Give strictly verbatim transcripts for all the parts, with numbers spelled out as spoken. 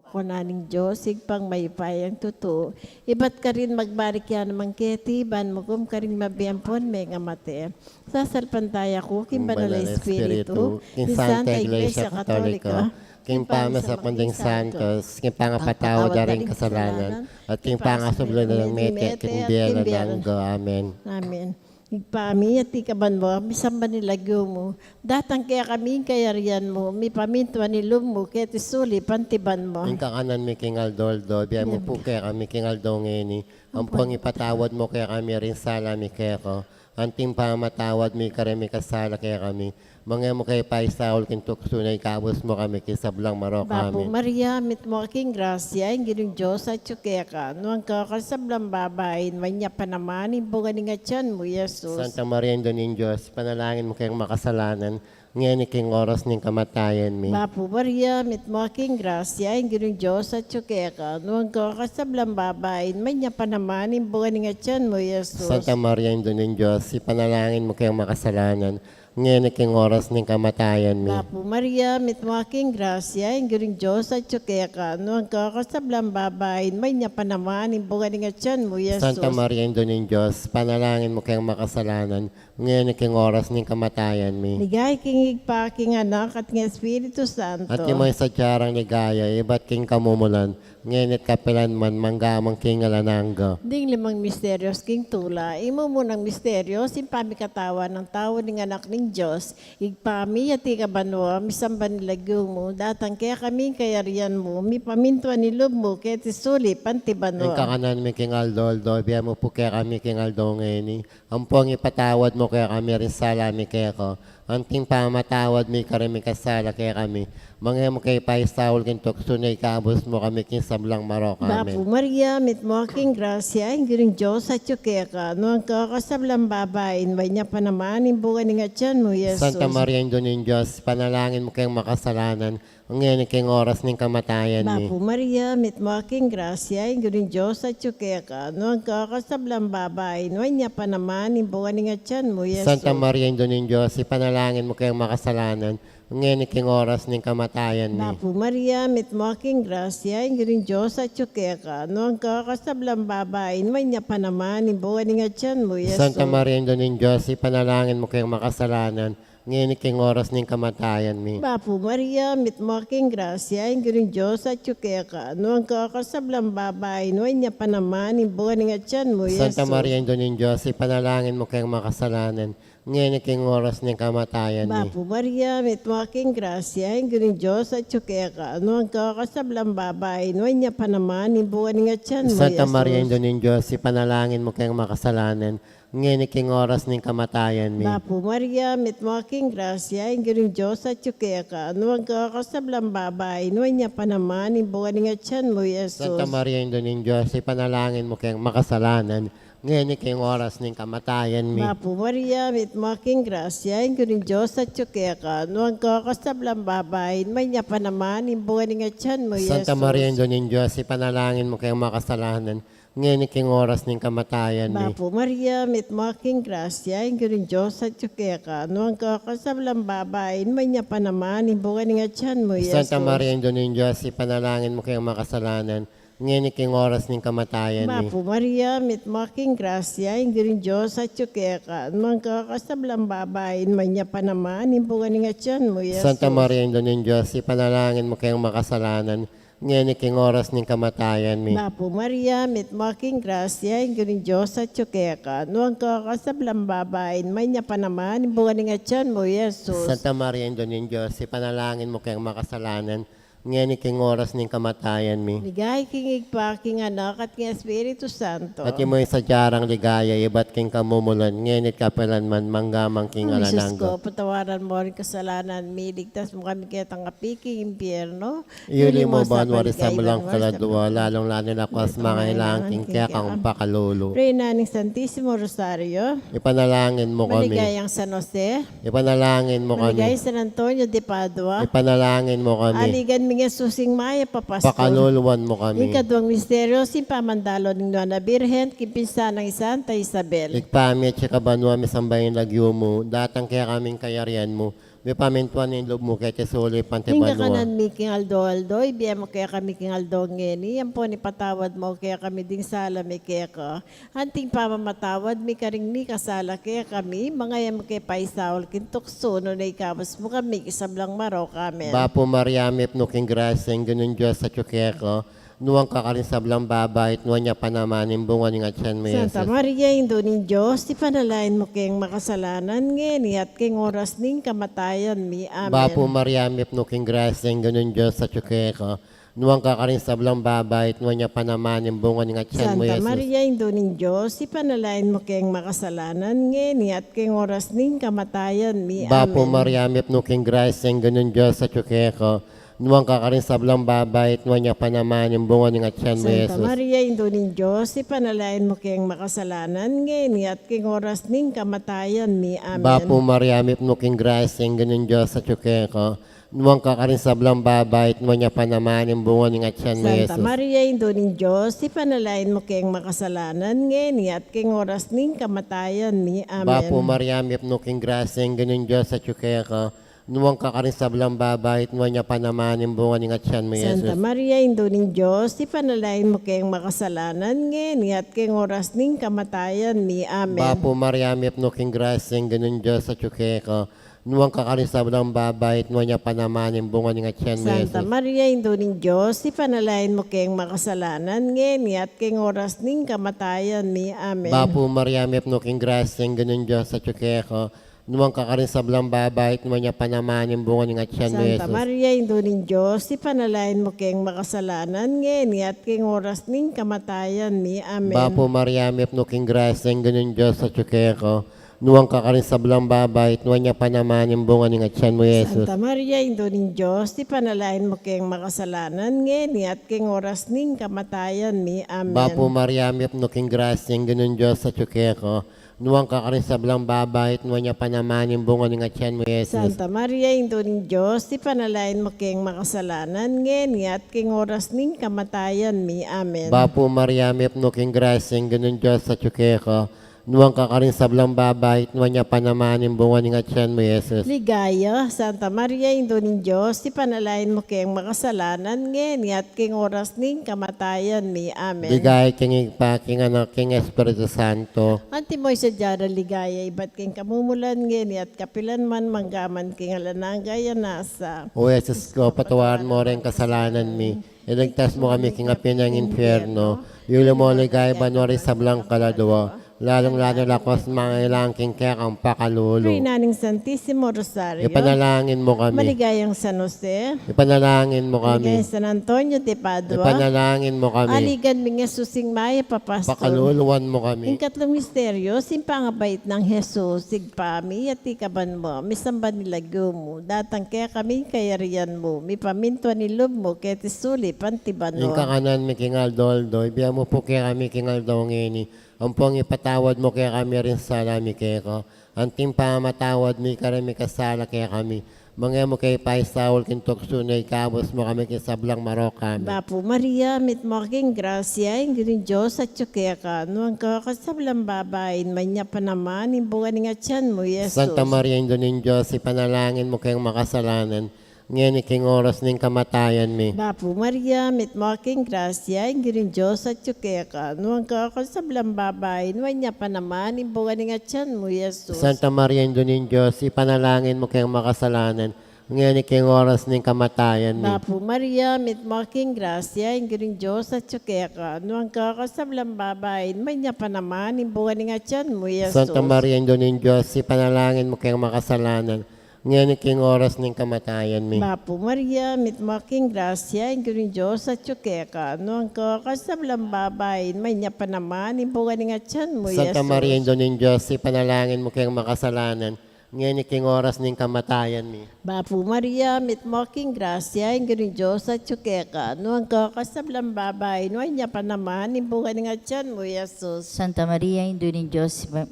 Kunan ning Dios, Ibpang mayupayang tutu, ibat karin magbalik ya naman keti, ban mukum karing mabie ampon mengamate. Sasalpantaya ku king Banal a Espiritu, king Santa Iglesia Katolika, king pamisap ding santos, king pangapatawad da ring kasalanan, at king pangasubli da ring mete king bie alang angga. Amen. Amen. Ibpa mi, atiu ka banua, misamban ya ing lagyu mu, datang kekami ing kayarian mu, mipamintuan ing lub mu keti sulip anti banua. Ing kakanan mi king aldo-aldo, ibie mu pu kekami king aldo ngeni, ampon ipatawad mu kekami ring sala mi keka, anti ing pamamatawad mi karing mikasala kekami, manga e mu ke paisaul king tuksu, nune ikabus mu kami king sablang marok. Amen. Bapu Maria, mitmu ka king grasya, ing Ginung Dios atyu keka, nuan ka karing sablang babai, nuan ya pa naman ing bunga ning atyan mu, Jesus. Santa Maria, Indu ning Dios, ipanalangin mu keng makasalanan, ngeni king oras ning kamatayan mi. Bapu Maria, mitmu ka king grasya, ing Ginung Dios atyu keka, nuan ka karing sablang babai, nuan ya pa naman ing bunga ning atyan mu, Jesus. Santa Maria, Indu ning Dios, ipanalangin mu keng makasalanan, ngeni king oras ning kamatayan mi. Bapu Maria, mitmu ka king grasya, ing Ginung Dios atyu keka, nuan ka karing sablang babai, nuan ya pa naman ing bunga ning atyan mu, Jesus. Santa Maria, Indu ning Dios, ipanalangin mu keng makasalanan, ngeni king oras ning kamatayan mi. Ligaya king Ibpa, king Anak, at king Espiritu Santo. Antimo ing sadya rang ligaya, ibat king kamumulan, ngeni at kapilan man, mangga man king alang angga. Ding limang misteryos king tula. Ing mumunang misteryos, ing pamikatawan ning tau ning Anak ning Dios. Ibpa mi, atiu ka banua, misamban ya ing lagyu mu, datang kekami ing kayarian mu, mipamintuan ing lub mu keti sulip anti banua. Ing kakanan mi king aldo-aldo, ibie mu pu kekami king aldo ngeni, ampon ipatawad mu kekami ring sala mi keka, anti ing pamamatawad mi karing mikasala kekami, manga e mu ke paisaul king tuksu, nune ikabus mu kami king sablang marok. Amen. Bapu Maria, mitmu ka king grasya, ing Ginung Dios atyu keka, nuan ka karing sablang babai, nuan ya pa naman ing bunga ning atyan mu, Jesus. Santa Maria, Indu ning Dios, ipanalangin mu keng makasalanan, ngeni king oras ning kamatayan mi. Bapu Maria, mitmu ka king grasya, ing Ginung Dios atyu keka, nuan ka karing sablang babai, nuan ya pa naman ing bunga ning atyan mu, Jesus. Santa Maria, Indu ning Dios, ipanalangin mu keng makasalanan, ngeni king oras ning kamatayan mi. Bapu Maria, mitmu ka king grasya, ing Ginung Dios atyu keka, nuan ka karing sablang babai, nuan ya pa naman ing bunga ning atyan mu, Jesus. Santa Maria, Indu ning Dios, ipanalangin mu keng makasalanan, ngeni king oras ning kamatayan mi. Bapu Maria, mitmu ka king grasya, ing Ginung Dios atyu keka, nuan ka karing sablang babai, nuan ya pa naman ing bunga ning atyan mu, Jesus. Santa Maria, Indu ning Dios, ipanalangin mu keng makasalanan, ngeni king oras ning kamatayan mi. Bapu Maria, mitmu ka king grasya, ing Ginung Dios atyu keka, nuan ka karing sablang babai, nuan ya pa naman ing bunga ning atyan mu, Jesus. Santa Maria, Indu ning Dios, ipanalangin mu keng makasalanan, ngeni king oras ning kamatayan mi. Bapu Maria, mitmu ka king grasya, ing Ginung Dios atyu keka, nuan ka karing sablang babai, nuan ya pa naman ing bunga ning atyan mu, Jesus. Santa Maria, Indu ning Dios, ipanalangin mu keng makasalanan, ngeni king oras ning kamatayan mi. Bapu Maria, mitmu ka king grasya, ing Ginung Dios atyu keka, nuan ka karing sablang babai, nuan ya pa naman ing bunga ning atyan mu, Jesus. Santa Maria, Indu ning Dios, ipanalangin mu keng makasalanan, ngeni king oras ning kamatayan mi. Bapu Maria, mitmu ka king grasya, ing Ginung Dios atyu keka, nuan ka karing sablang babai, nuan ya pa naman ing bunga ning atyan mu, Jesus. Santa Maria, Indu ning Dios, ipanalangin mu keng makasalanan, ngeni king oras ning kamatayan mi. Bapu Maria, mitmu ka king grasya, ing Ginung Dios atyu keka, nuan ka karing sablang babai, nuan ya pa naman ing bunga ning atyan mu, Jesus. Santa Maria, Indu ning Dios, ipanalangin mu keng makasalanan, ngeni king oras ning kamatayan mi. Bapu Maria, mitmu ka king grasya, ing Ginung Dios atyu keka, nuan ka karing sablang babai, nuan ya pa naman ing bunga ning atyan mu, Jesus. Santa Maria, Indu ning Dios, ipanalangin mu keng makasalanan, ngeni king oras ning kamatayan mi. Ligaya king Ibpa, king Anak, at king Espiritu Santo. Antimo ing sadya rang ligaya, ibat king kamumulan, ngeni at kapilan man, mangga man king alang angga. Jesus ko, patawaran mu ring kasalanan mi, iligtas mu kami ketang api king impyerno. Iuli mu banua ring sablang kaladua, lalung-lalu na kuas mangailangan king kekang pakalulu. Reyna ning Santisimo Rosario. Ipanalangin mu kami. Maligayang San Jose. Ipanalangin mu kami. Maligayang San Antonio de Padua. Ipanalangin mu kami. Aligan ming Jesus ing mayap a pastul. Pakaluluan mu kami. Ing kaduang misteryo, ing pamandalo ning Nuan a Birhen king pinsan nang Santa Isabel. Ibpa mi atsu ka banua, misamban ya ing lagyu mu, datang kekami ing kayarian mu, Mipamintuan ing lub mu keti sulip anti banua. Ing kakanan mi king aldo-aldo, ibie mu kekami king aldo ngeni, ampon ipatawad mu kekami ding sala mi keka. Anting pamamatawad mi karing mikasala kekami, manga e mu ke paisaul king tuksu, nune ikabus mu kami king sablang marok. Amen. Bapu Maria, mipnu king grasya, ing Ginung Dios atyu keka, nuan ka karing sablang babai, at nuan ya pa naman ing bunga ning atyan mu, Santa Jesus. Maria, Indu ning Dios, ipanalangin mu keng makasalanan, ngeni at keng oras ning kamatayan mi. Amen. Bapu Maria, mipnu king grasya, ing Ginung Dios atyu keka, nuan ka karing sablang babai, at nuan ya pa naman ing bunga ning atyan mu, Santa Jesus. Maria, Indu ning Dios, ipanalangin mu keng makasalanan, ngeni at keng oras ning kamatayan mi. Bapu Amen. Maria, mipnu king grasya, ing Ginung Dios atyu keka, nuan ka karing sablang babai, at nuan ya pa naman ing bunga ning atyan mu, Santa Jesus. Maria, Indu ning Dios, ipanalangin mu keng makasalanan, ngeni at keng oras ning kamatayan mi. Amen. Bapu Maria, mipnu king grasya, ing Ginung Dios atyu keka, nuan ka karing sablang babai, at nuan ya pa naman ing bunga ning atyan mu, Santa Jesus. Maria, Indu ning Dios, ipanalangin mu keng makasalanan, ngeni at keng oras ning kamatayan mi. Amen. Bapu Maria, mipnu king grasya, ing Ginung Dios atyu keka, nuan ka karing sablang babai, at nuan ya pa naman ing bunga ning atyan mu, Santa Jesus. Maria, Indu ning Dios, ipanalangin mu keng makasalanan, ngeni at keng oras ning kamatayan mi. Amen. Bapu Maria, mipnu king grasya, ing Ginung Dios atyu keka, nuan ka karing sablang babai, at nuan ya pa naman ing bunga ning atyan mu, Santa Jesus. Maria, Indu ning Dios, ipanalangin mu keng makasalanan, ngeni at keng oras ning kamatayan mi. Amen. Bapu Maria, mipnu king grasya, ing Ginung Dios atyu keka, nuan ka karing sablang babai, at nuan ya pa naman ing bunga ning atyan mu, Santa Jesus. Maria, Indu ning Dios, ipanalangin mu keng makasalanan, ngeni at keng oras ning kamatayan mi. Amen. Bapu Maria, mipnu king grasya, ing Ginung Dios atyu keka, nuan ka karing sablang babai, at nuan ya pa naman ing bunga ning atyan mu, Jesus. Santa Maria, Indu ning Dios, ipanalangin mu keng makasalanan, ngeni at keng oras ning kamatayan mi. Amen. Bapu Maria, mipnu king grasya, ing Ginung Dios atyu keka, nuan ka karing sablang babai, at nuan ya pa naman ing bunga ning atyan mu, Jesus. Santa Maria, Indu ning Dios, ipanalangin mu keng makasalanan, ngeni at keng oras ning kamatayan mi. Amen. Bapu Maria, mipnu king grasya, ing Ginung Dios atyu keka, nuan ka karing sablang babai, at nuan ya pa naman ing bunga ning atyan mu, Jesus. Ligaya, Santa Maria, Indu ning Dios, ipanalangin mu keng makasalanan, ngeni at keng oras ning kamatayan mi. Amen. Ligaya king Ibpa, king Anak, king Espiritu Santo. Antimo ing sadya nang ligaya, ibat king kamumulan, ngeni at kapilan man, mangga man king alang angga. Nasa. O Jesus ko, patawaran mu ring kasalanan mi, iligtas mu kami king api ning impyerno, iuli mu king banua ring sablang kaladua, lalung-lalu na kung mangailangan king kekang pakalulu. Reyna ning Santisimo Rosario. Ipanalangin mu kami. Maligayang San Jose. Ipanalangin mu kami. Maligayang San Antonio de Padua. Ipanalangin mu kami. Aligan ming Jesus, ing mayap a pastor. Pakaluluan mu kami. Ing katlung misteryo, ing pangabait nang Jesus. Ibpa mi, atiu ka banua, misamban ing lagyu mu, datang kekami ing kayarian mu, mipamintuan ing lub mu keti sulip anti banua. Ing kakanan mi king aldo-aldo, ibie mu pu kekami king aldo ngeni, ampon ipatawad mu kekami ring sala mi keka, anti ing pamamatawad mi karing mikasala kekami, manga e mu ke paisaul king tuksu, nune ikabus mu kami king sablang marok. Amen. Bapu Maria, mitmu ka king grasya, ing Ginung Dios atyu keka, nuan ka karing sablang babai, at nuan ya pa naman ing bunga ning atyan mu, Jesus. Santa Maria, Indu ning Dios, ipanalangin mu keng makasalanan, ngeni king oras ning kamatayan mi. Bapu Maria, mitmu ka king grasya, ing Ginung Dios atyu keka, nuan ka karing sablang babai, at nuan ya pa naman ing bunga ning atyan mu, Jesus. Santa Maria, Indu ning Dios, ipanalangin mu keng makasalanan, ngeni king oras ning kamatayan mi. Bapu Maria, mitmu ka king grasya, ing Ginung Dios atyu keka, nuan ka karing sablang babai, at nuan ya pa naman ing bunga ning atyan mu, Jesus. Santa Maria, Indu ning Dios, ipanalangin mu keng makasalanan, ngeni king oras ning kamatayan mi. Bapu Maria, mitmu ka king grasya, ing Ginung Dios atyu keka, nuan ka karing sablang babai, at nuan ya pa naman ing bunga ning atyan mu, Santa Jesus. Maria, Indu ning Dios, ipanalangin mu keng makasalanan, ngeni king oras ning kamatayan mi. Bapu Maria, mitmu ka king grasya, ing Ginung Dios atyu keka, nuan ka karing sablang babai, at nuan ya pa naman ing bunga ning atyan mu, Jesus. Santa Maria, Indu ning Dios, ipa-,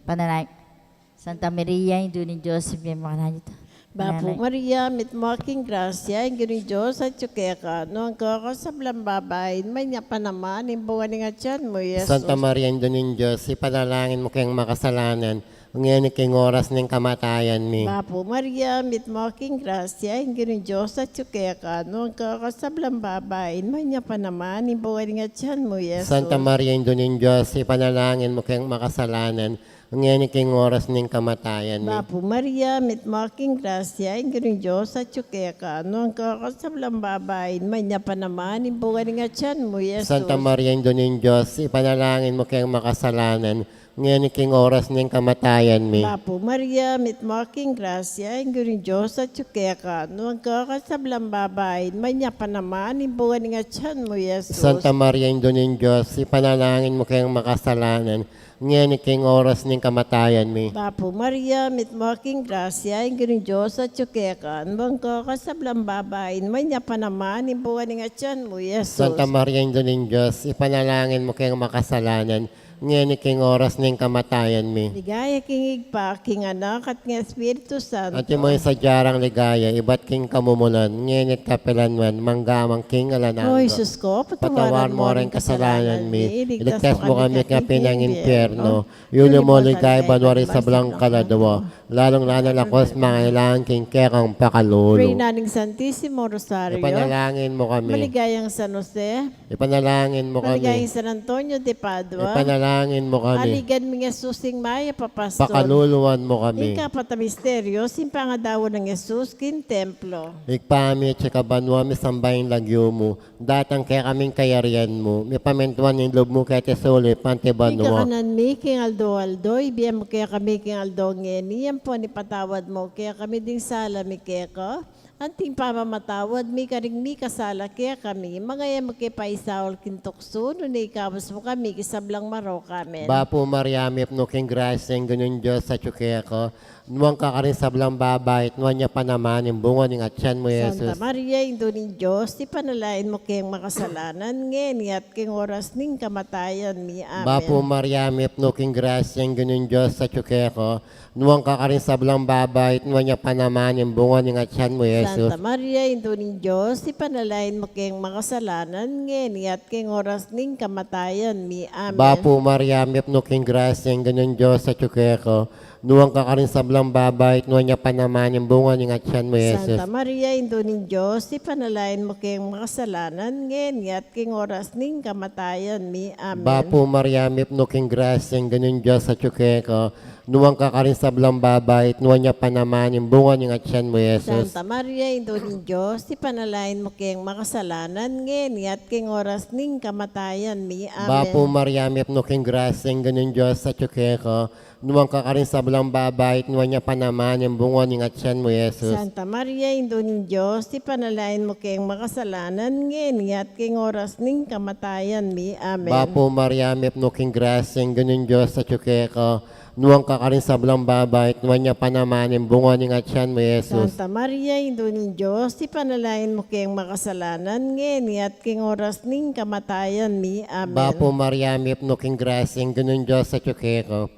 panalay-, Santa Maria, Indu ning Dios, ipanalangin mu kami. Bapu Maria, mitmu ka king grasya, ing Ginung Dios atyu keka, nuan ka karing sablang babai, at nuan ya pa naman ing bunga ning atyan mu, Jesus. Santa Maria, Indu ning Dios, ipanalangin mu keng makasalanan, ngeni king oras ning kamatayan mi. Bapu Maria, mitmu ka king grasya, ing Ginung Dios atyu keka, nuan ka karing sablang babai, nuan ya pa naman ing bunga ning atyan mu, Jesus. Santa Maria, Indu ning Dios, ipanalangin mu keng makasalanan, ngeni king oras ning kamatayan mi. Bapu Maria, mitmu ka king grasya, ing Ginung Dios atyu keka, nuan ka karing sablang babai, nuan ya pa naman ing bunga ning atyan mu, Jesus. Santa Maria, Indu ning Dios, ipanalangin mu keng makasalanan, ngeni king oras ning kamatayan mi. Bapu Maria, mitmu ka king grasya, ing Ginung Dios atyu keka, nuan ka karing sablang babai, nuan ya pa naman ing bunga ning atyan mu, Jesus. Santa Maria, Indu ning Dios, ipanalangin mu keng makasalanan, ngeni king oras ning kamatayan mi. Bapu Maria, mitmu ka king grasya, ing Ginung Dios atyu keka, nuan ka karing sablang babai, nuan ya pa naman ing bunga ning atyan mu, Jesus. Santa Maria, Indu ning Dios, ipanalangin mu keng makasalanan, ngeni king oras ning kamatayan mi. Ligaya king Ibpa, king Anak, at king Espiritu Santo. Antimo ing sadya rang ligaya, ibat king kamumulan, ngeni at kapilan man, mangga man king alang angga. O Jesus ko, patawad mu ring kasalanan mi, iligtas mu kami king api ning impyerno, iuli mu king banua ring sablang kaladua, lalung-lalu na ring mangailangan king kekang pakalulu. Reyna ning Santisimo Rosario. Ipanalangin mu kami. Maligayang San Jose. Ipanalangin mu kami. Maligayang San Antonio de Padua. Ipanalangin mu kami. Aligan ming Jesus, ing mayap a pastor. Pakaluluan mu kami. Ing kapat a misteryo, ing pangadaun nang Jesus king templo. Ibpa mi atsu ka banua, misamban ya ing lagyu mu, datang kekami ing kayarian mu, mipamintuan ing lub mu keti sulip anti banua. Ing kakanan mi king aldo-aldo ibie mu kekami king aldo ngeni, ampon ipatawad mu kekami ding sala mi keka, anti ing pamamatawad mi karing mikasala kekami, manga e mu ke paisaul king tuksu, nune ikabus mu kami king sablang marok. Amen. Bapu Maria, mipnu ka king grasya, ing Ginung Dios atyu keka, nuan ka karing sablang babai, at nuan ya pa naman ing bunga ning atyan mu, Jesus. Santa Maria, Indu ning Dios, ipanalangin mu keng makasalanan, ngeni at king oras ning kamatayan mi. Amen. Bapu Maria, mipnu ka king grasya, ing Ginung Dios atyu keka, nuan ka karing sablang babai, at nuan ya pa naman ing bunga ning atyan mu, Jesus. Santa Maria, Indu ning Dios, ipanalangin mu keng makasalanan, ngeni at king oras ning kamatayan mi. Amen. Bapu Maria, mipnu ka king grasya, ing Ginung Dios atyu keka, nuan ka karing sablang babai, at nuan ya pa naman ing bunga ning atyan mu, Jesus. Santa Maria, Indu ning Dios, ipanalangin mu keng makasalanan, ngeni at king oras ning kamatayan mi. Amen. Bapu Maria, mipnu ka king grasya, ing Ginung Dios atyu keka, nuan ka karing sablang babai, at nuan ya pa naman ing bunga ning atyan mu, Jesus. Santa Maria, Indu ning Dios, ipanalangin mu keng makasalanan, ngeni at king oras ning kamatayan mi. Amen. Bapu Maria, mipnu ka king grasya, ing Ginung Dios atyu keka, nuan ka karing sablang babai, at nuan ya pa naman ing bunga ning atyan mu, Jesus. Santa Maria, Indu ning Dios, ipanalangin mu keng makasalanan, ngeni at king oras ning kamatayan mi. Amen. Bapu Maria, mipnu ka king grasya, ing Ginung Dios atyu keka, nuan ka karing sablang babai, at nuan ya pa naman ing bunga ning atyan mu, Jesus. Santa Maria, Indu ning Dios, ipanalangin mu keng makasalanan, ngeni at king oras ning kamatayan mi. Amen. Bapu Maria, mipnu ka king grasya, ing Ginung Dios atyu keka,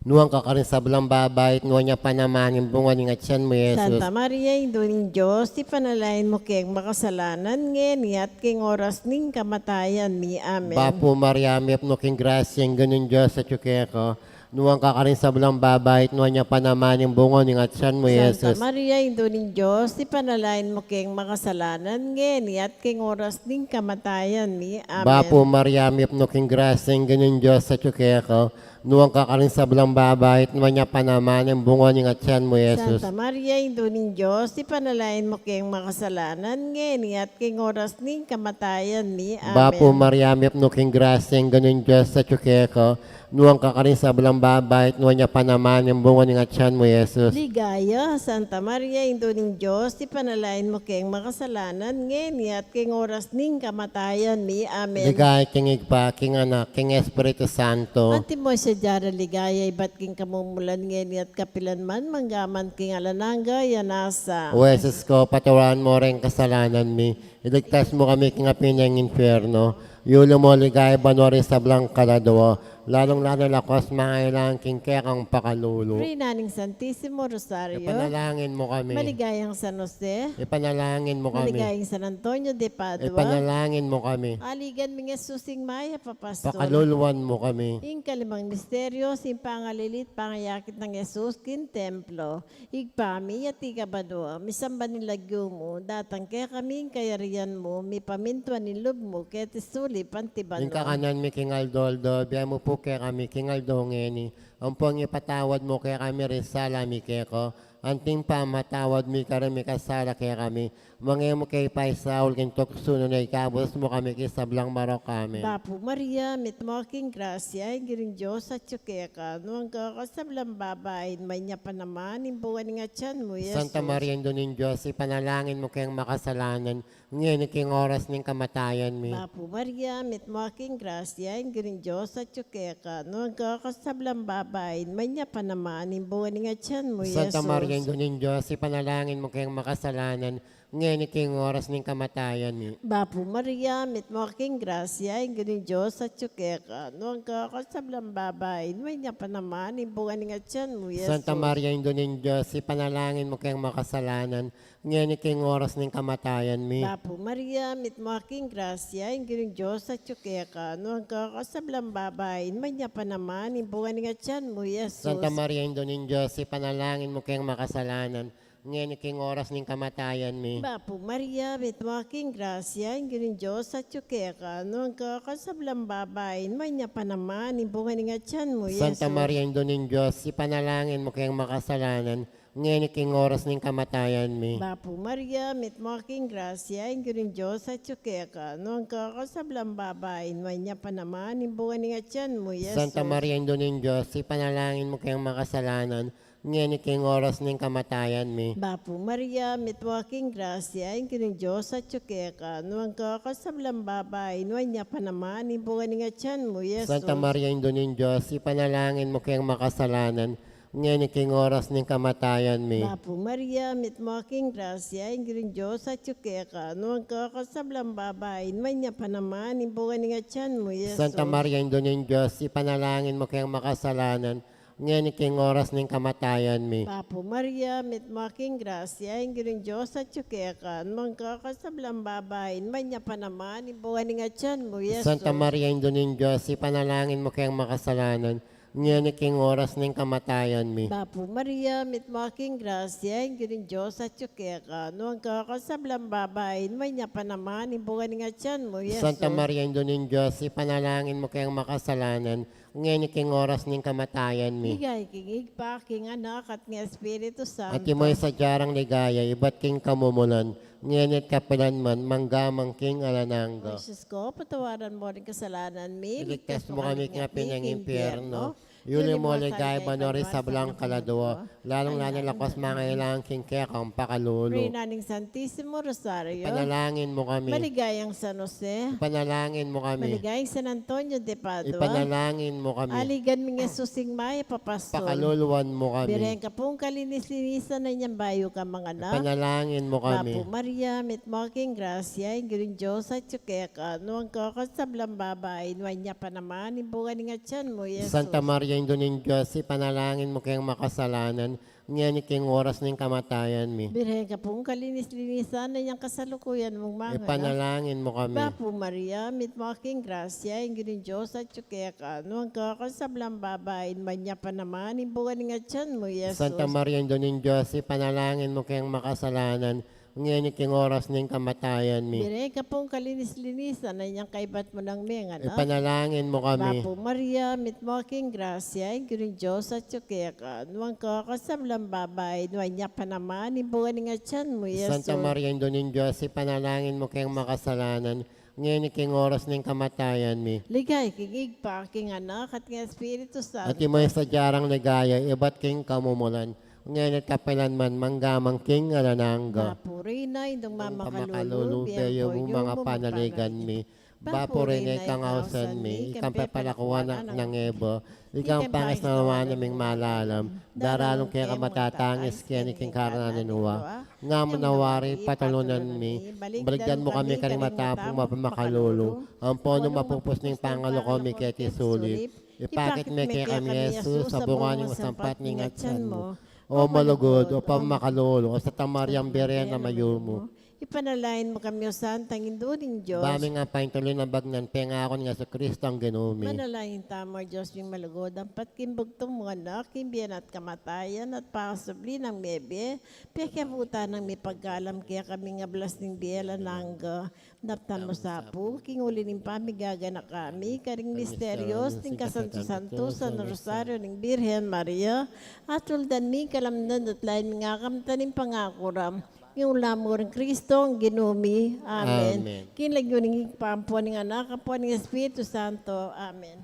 nuan ka karing sablang babai, at nuan ya pa naman ing bunga ning atyan mu, Jesus. Santa Maria, Indu ning Dios, ipanalangin mu keng makasalanan, ngeni at king oras ning kamatayan mi. Amen. Bapu Maria, mipnu ka king grasya, ing Ginung Dios atyu keka, nuan ka karing sablang babai, at nuan ya pa naman ing bunga ning atyan mu, Jesus. Santa Maria, Indu ning Dios, ipanalangin mu keng makasalanan, ngeni at king oras ning kamatayan mi. Amen. Bapu Maria, mipnu ka king grasya, ing Ginung Dios atyu keka, nuan ka karing sablang babai, at nuan ya pa naman ing bunga ning atyan mu, Jesus. Santa Maria, Indu ning Dios, ipanalangin mu keng makasalanan, ngeni at king oras ning kamatayan mi. Amen. Bapu Maria, mipnu ka king grasya, ing Ginung Dios atyu keka, nuan ka karing sablang babai, at nuan ya pa naman ing bunga ning atyan mu, Jesus. Ligaya, Santa Maria, Indu ning Dios, ipanalangin mu keng makasalanan, ngeni at king oras ning kamatayan mi. Amen. Ligaya king Ibpa, king Anak, king Espiritu Santo. Antimo ing sadya rang ligaya ibat king kamumulan, ngeni at kapilan man, mangga man king alang angga. Amen. O Jesus ko, patawaran mu ring kasalanan mi, iligtas mu kami king api ning impyerno, iuli mu king ligaya banua ring sablang kaladua, Lalung-lalu na la ku sa mangailangan king kekang pakalulu. Reyna ning Santisimo Rosario. Ipanalangin mu kami. Maligayang San Jose. Ipanalangin mu kami. Maligayang San Antonio de Padua. Ipanalangin mu kami. Aligan ming Jesus ing mayap a pastul. Pakaluluan mu kami. Ing kalimang misteryo, ing pangalilit, pangayakit nang Jesus king templo. Ibpa mi, atiu ka banua, misamban ing lagyu mu, datang kekami ing kayarian mu, mipamintuan ing lub mu, keti sulip anti banua. Ing kakanan mi king aldo-aldo, ibie mu pu kekami king aldo ngeni, ampon ipatawad mu kekami ring sala mi keka, anti ing pamamatawad mi karing mikasala kekami, manga e mu ke ipaisaul king tuksu, nune ikabus mu kami king sablang marok. Amen. Bapu Maria, mitmu ka king grasya, ing Ginung Dios atyu keka, nuan ka king sablang babai, nuan ya pa naman ing bunga ning atyan mu, Jesus. Santa Maria, Indu ning Dios, ipanalangin mu keng makasalanan, ngeni king oras ning kamatayan mi. Bapu Maria, mitmu ka king grasya, ing Ginung Dios atyu keka, nuan ka king sablang babai, nuan ya pa naman ing bunga ning atyan mu, Jesus. Santa Maria, Indu ning Dios, ipanalangin mu keng makasalanan, ngeni king oras ning kamatayan mi. Bapu Maria, mitmu ka king grasya, ing Ginung Dios atyu keka, nuan ka king sablang babai, nuan ya pa naman ing bunga ning atyan mu, Jesus. Santa Maria, Indu ning Dios, ipanalangin mu keng makasalanan, ngeni king oras ning kamatayan mi. Bapu Maria, mitmu ka king grasya, ing Ginung Dios atyu keka, nuan ka king sablang babai, nuan ya pa naman ing bunga ning atyan mu, Jesus. Santa Maria, Indu ning Dios, ipanalangin mu keng makasalanan, ngeni king oras ning kamatayan mi. Bapu Maria, mitmu ka king grasya, ing Ginung Dios atyu keka, nuan ka king sablang babai, nuan ya pa naman ing bunga ning atyan mu, Jesus. Santa Maria, Indu ning Dios, ipanalangin mu keng makasalanan, ngeni king oras ning kamatayan mi. Bapu Maria, mitmu ka king grasya, ing Ginung Dios atyu keka, nuan ka king sablang babai, nuan ya pa naman ing bunga ning atyan mu, Jesus. Santa Maria, Indu ning Dios, ipanalangin mu keng makasalanan, ngeni king oras ning kamatayan mi. Bapu Maria, mitmu ka king grasya, ing Ginung Dios atyu keka, nuan ka king sablang babai, nuan ya pa naman ing bunga ning atyan mu, Jesus. Santa Maria, Indu ning Dios, ipanalangin mu keng makasalanan, ngeni king oras ning kamatayan mi. Bapu Maria, mitmu ka king grasya, ing Ginung Dios atyu keka, nuan ka king sablang babai, nuan ya pa naman ing bunga ning atyan mu, Jesus. Santa Maria, Indu ning Dios, ipanalangin mu keng makasalanan, ngeni king oras ning kamatayan mi. Bapu Maria, mitmu ka king grasya, ing Ginung Dios atyu keka, nuan ka king sablang babai, nuan ya pa naman ing bunga ning atyan mu, Jesus. Santa Maria, Indu ning Dios, ipanalangin mu keng makasalanan, ngeni king oras ning kamatayan mi. Bapu Maria, mitmu ka king grasya, ing Ginung Dios atyu keka, nuan ka king sablang babai, nuan ya pa naman ing bunga ning atyan mu, Jesus. Santa Maria, Indu ning Dios, ipanalangin mu keng makasalanan, ngeni king oras ning kamatayan mi. Ligaya king Ibpa, king Anak, at king Espiritu Santo. Antimo ing sadya rang ligaya, ibat king kamumulan, ngeni at kapilan man, mangga man king alang angga. O Jesus ko, patawaran mo ring kasalanan mi, iligtas mo kami king api ning impyerno, iuli mo king ligaya banua ring sablang kaladua, lalung-lalu na la ku sa mangailangan king kekang pakalulu. Reyna ning Santisimo Rosario. Ipanalangin mu kami. Maligayang San Jose. Ipanalangin mu kami. Maligayang San Antonio de Padua. Ipanalangin mu kami. Aligan ming Jesus ing mayap a pastul. Pakaluluan mu kami. Birhen ka pung kalinis-linisan nang inyang bayu kang manganak. Ipanalangin mu kami. Bapu Maria, mitmu ka king grasya, ing Ginung Dios atyu keka, nuan ka king sablang babai, nuan ya pa naman ing bunga ning atyan mu, Jesus. Santa Maria, Indu ning Dios, ipanalangin mu keng makasalanan, ngeni king oras ning kamatayan mi. Birhen ka pung kalinis-linisan nang inyang kasalukuyan mung manganak. Ipanalangin mu kami. Bapu Maria, mitmu ka king grasya, ing Ginung Dios atyu keka, nuan ka king sablang babai, nuan ya pa naman ing bunga ning atyan mu, Jesus. Santa Maria, Indu ning Dios, ipanalangin mu keng makasalanan, ngeni king oras ning kamatayan mi. Birhen ka pung kalinis-linisan nang inyang kaibat mu nang menganak. Ipanalangin mu kami. Bapu Maria, mitmu ka king grasya, ing Ginung Dios atyu keka, nuan ka king sablang babai, nuan ya pa naman ing bunga ning atyan mu, Jesus. Santa Maria, Indu ning Dios, ipanalangin mu keng makasalanan, ngeni king oras ning kamatayan mi. Ligaya king Ibpa, king Anak, at king Espiritu Santo. Antimo ing sadya rang ligaya, ibat king kamumulan, ngeni at kapilan man, mangga man king alang angga. Bapu Reyna, Indung mamakalulu, bie mu ing panaligan mi. Bapu Reyna, ikang ausan mi, ikang pepalakuan nang Eva, ikang pangasnawan naming malalam, daralung keka matangis keni king karanan nua. Ngam na wari patalunan mi, balikdan mu kami karing matapang mapamakalulu, ampon nung mapupus ning pangaluku mi keti sulip, Ipakit me kekami, Jesus, a bunga ning masampat ning atian mu, o malugud, o pamakalulu, o Santa Mariang Birhen a mayumu. Ipanalangin mu kami, o Santang Indu ning Dios. Ba ming apaintulu ing bagnan pengaku nang Jesucristo a Ginu mi. Manalangin tamu, Dios ming malugud, ampat king bugtung mung Anak, king bie na at kamatayan, at pakasubli nang mebie, pekyabutan nang mipagkalam kekami ing ablas ning bie alang angga. Daptan mu sa pu, king uli ning pamigaganaka mi karing misterios ning kasantu-santusan a Rosario ning Birhen Maria, at tuldan mi ing kalamnan at lain ming akamtan ning pangaku ra, king ula mu ring Cristo a Ginu mi. Amen. Amen. King lagyu ning Ibpa, ampo ning Anak, ampo ning Espiritu Santo. Amen.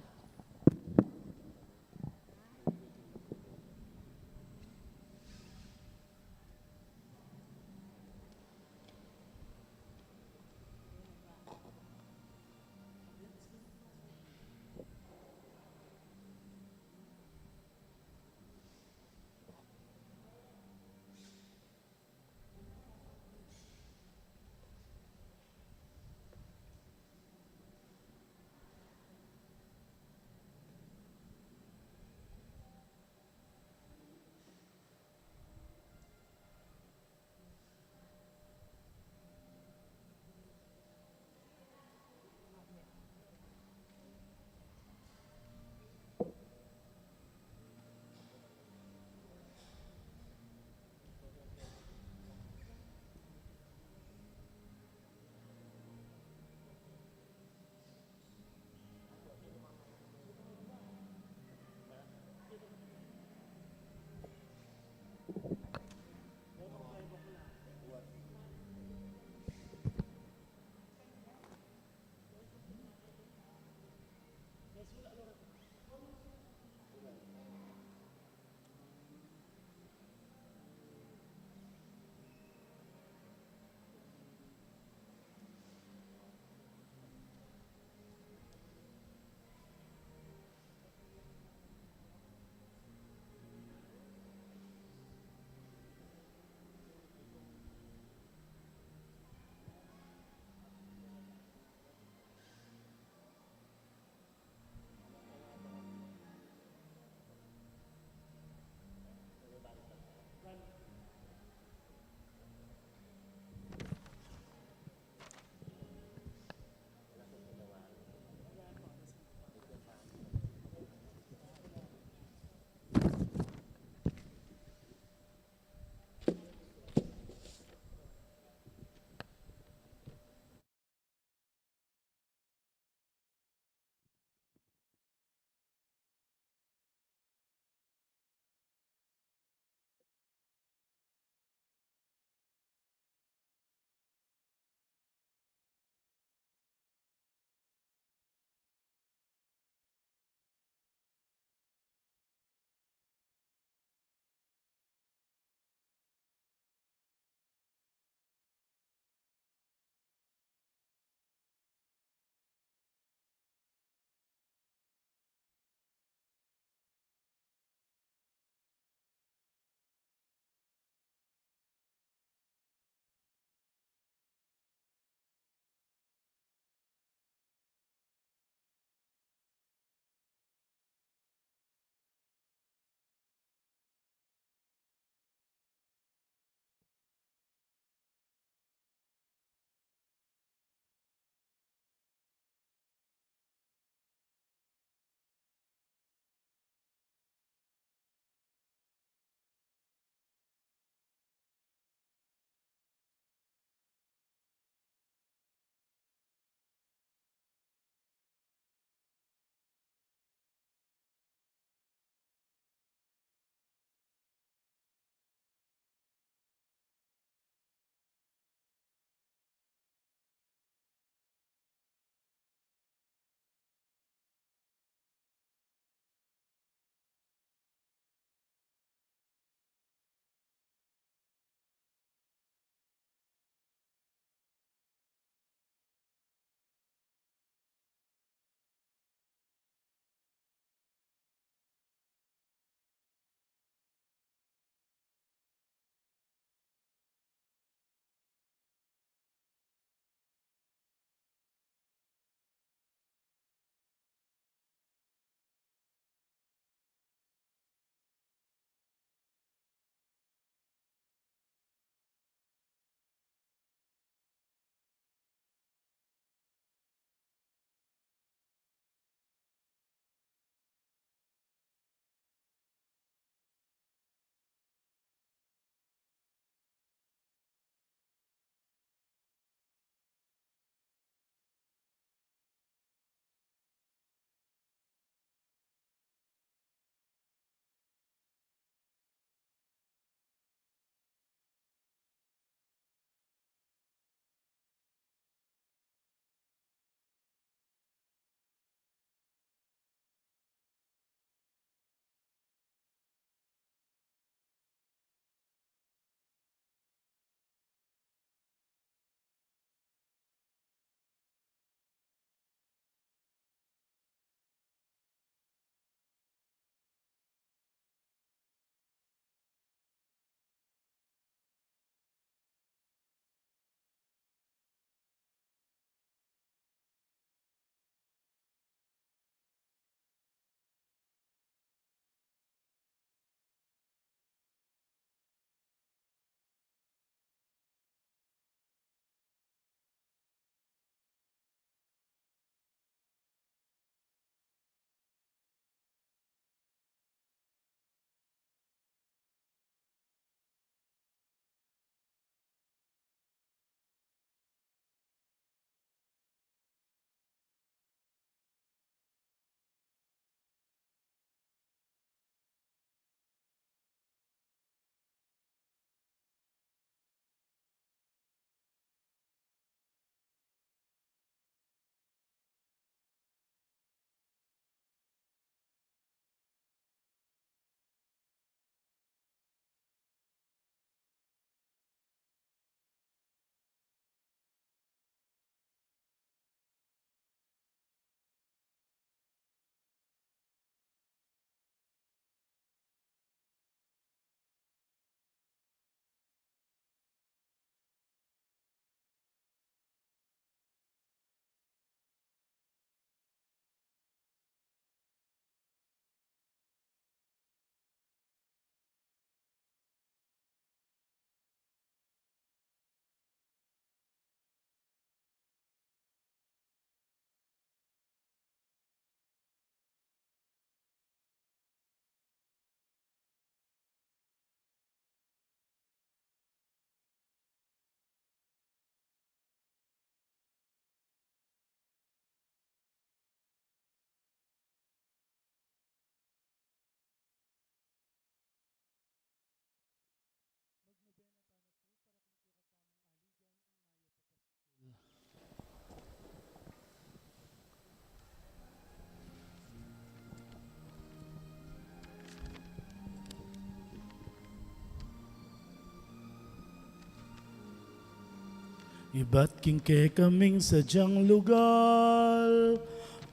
Ibat king kekaming sadyang lugal,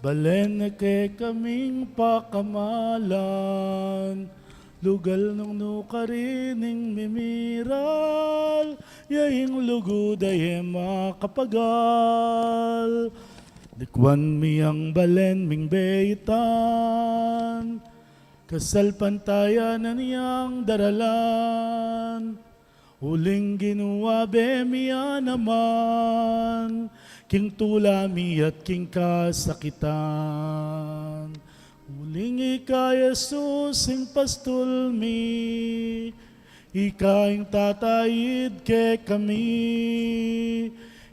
balen na kekaming pakamalan, lugal nung nukarin ing mimiral, ya ing lugud a e makapagal. Likwan mi yang balen ming beitan, kasalpantayanan yang daralan. Uling Ginu, abe mi ya naman, king tula mi at king kasakitan. Uling ika Jesus ing pastul mi, ika ing tataid kekami,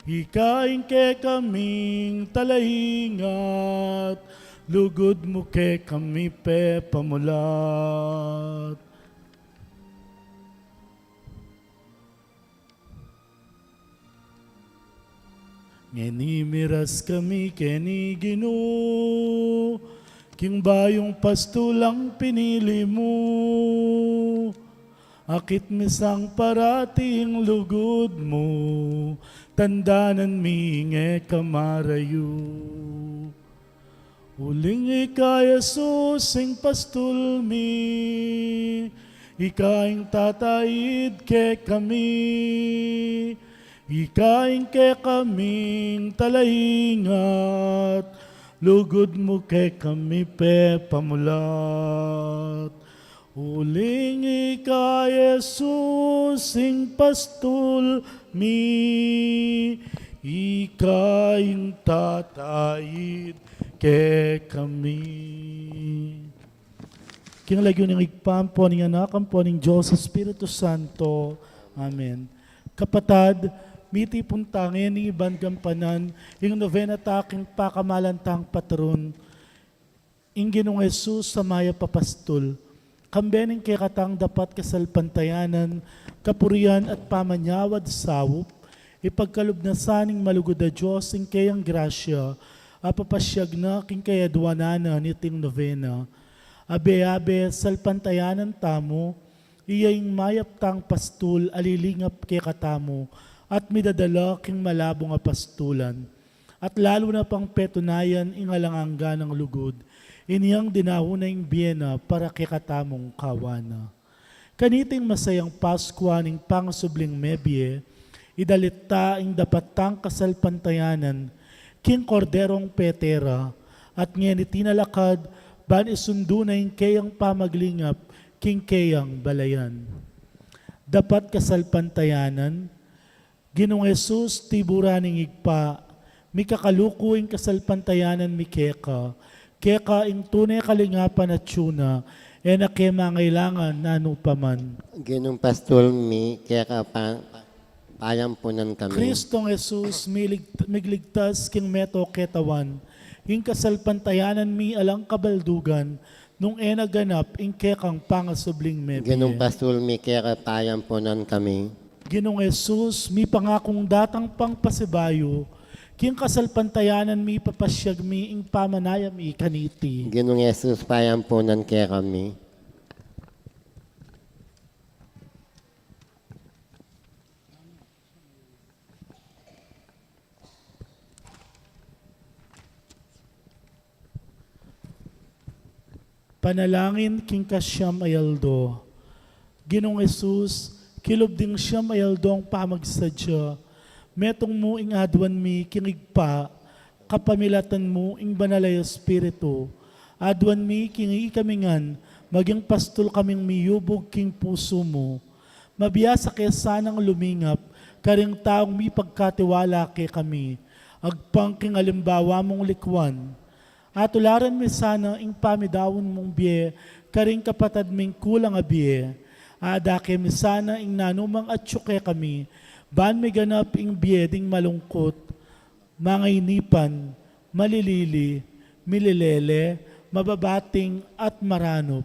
ika ing kekaming talaingat, lugud mu kekami pepamulat. Ngeni miras kami keni Ginu, king bayung pastulang pinili mu. Akit mi sang parati ing lugud mu, tandanan mi ing e ka marayu. Uling ika Jesus ing pastul mi, ika ing tataid kekami, ika ing kekaming talaingat, lugud mu kekami pepamulat. Uling ika Jesus ing pastul mi, ika ing tataid kekami. King lagyu ning Ibpa, ampo ning Anak, ampo ning Dios Espiritu Santo. Amen. Kapatad, mitipun ta ngeni ban gampanan ing novena ta king pakamalan tang patron, ing Ginung Jesus a mayap a pastul. Kambe ning kekatang dapat kasalpantayanan, kapurian at pamanyawad saup, ipagkalub na sa ning malugud a Dios ing keyang grasya, a papasyag na king kayadwanan na niting novena. Abe-abe, salpantayanan tamu, iya ing mayap tang pastul a lilingap kekatamu, at midadala king malabung a pastulan. At lalu na pang petunayan ing alang angga nang lugud, inyang dinaun na ing bie na para kekatamung kawan na. Kaniting masayang Paskua ning pangasubling mebie, idalit ta ing dapat tang kasalpantayanan king Korderong pete ra, at ngeni tinalakad ban isundu na ing keyang pamaglingap king keyang balayan. Dapat kasalpantayanan, Ginung Jesus, tiburan ning Ibpa, mikakaluku ing kasalpantayanan mi keka, keka ing tune kalingapan atyu na, e na ke mangailangan nanu pa man. Ginung pastul mi, keka pa, payampunan kami. Kristong Jesus, milig-, migligtas king meto ketawan, ing kasalpantayanan mi alang kabaldugan, nung e na ganap ing kekang pangasubling mebie. Ginung pastul mi, keka payampunan kami. Ginung Jesus, mipangakung datang pang pasibayu, king kasalpantayanan mi papasyag mi ing pamanaya mi kaniti. Ginung Jesus, payampunan kekami. Panalangin king kasiam a aldo. Ginung Jesus, kilub ding siam a aldong pamagsadya, metung mu ing aduan mi king Ibpa, kapamilatan mu ing Banal a Espiritu, aduan mi king ikami ngan, maging pastul kaming miyubug king pusu mu. Mabiasa ke sanang lumingap karing taung mipagkatiwala kekami, agpang king alimbawa mung likwan. Atularan mi sana ing pamidaun mung bie karing kapatad ming kulang a bie. Adake mi sana ing nanumang atyu kekami, ban miganap ing bie ding malungkut, mangainipan, malilili, mililele, mababating, at maranup.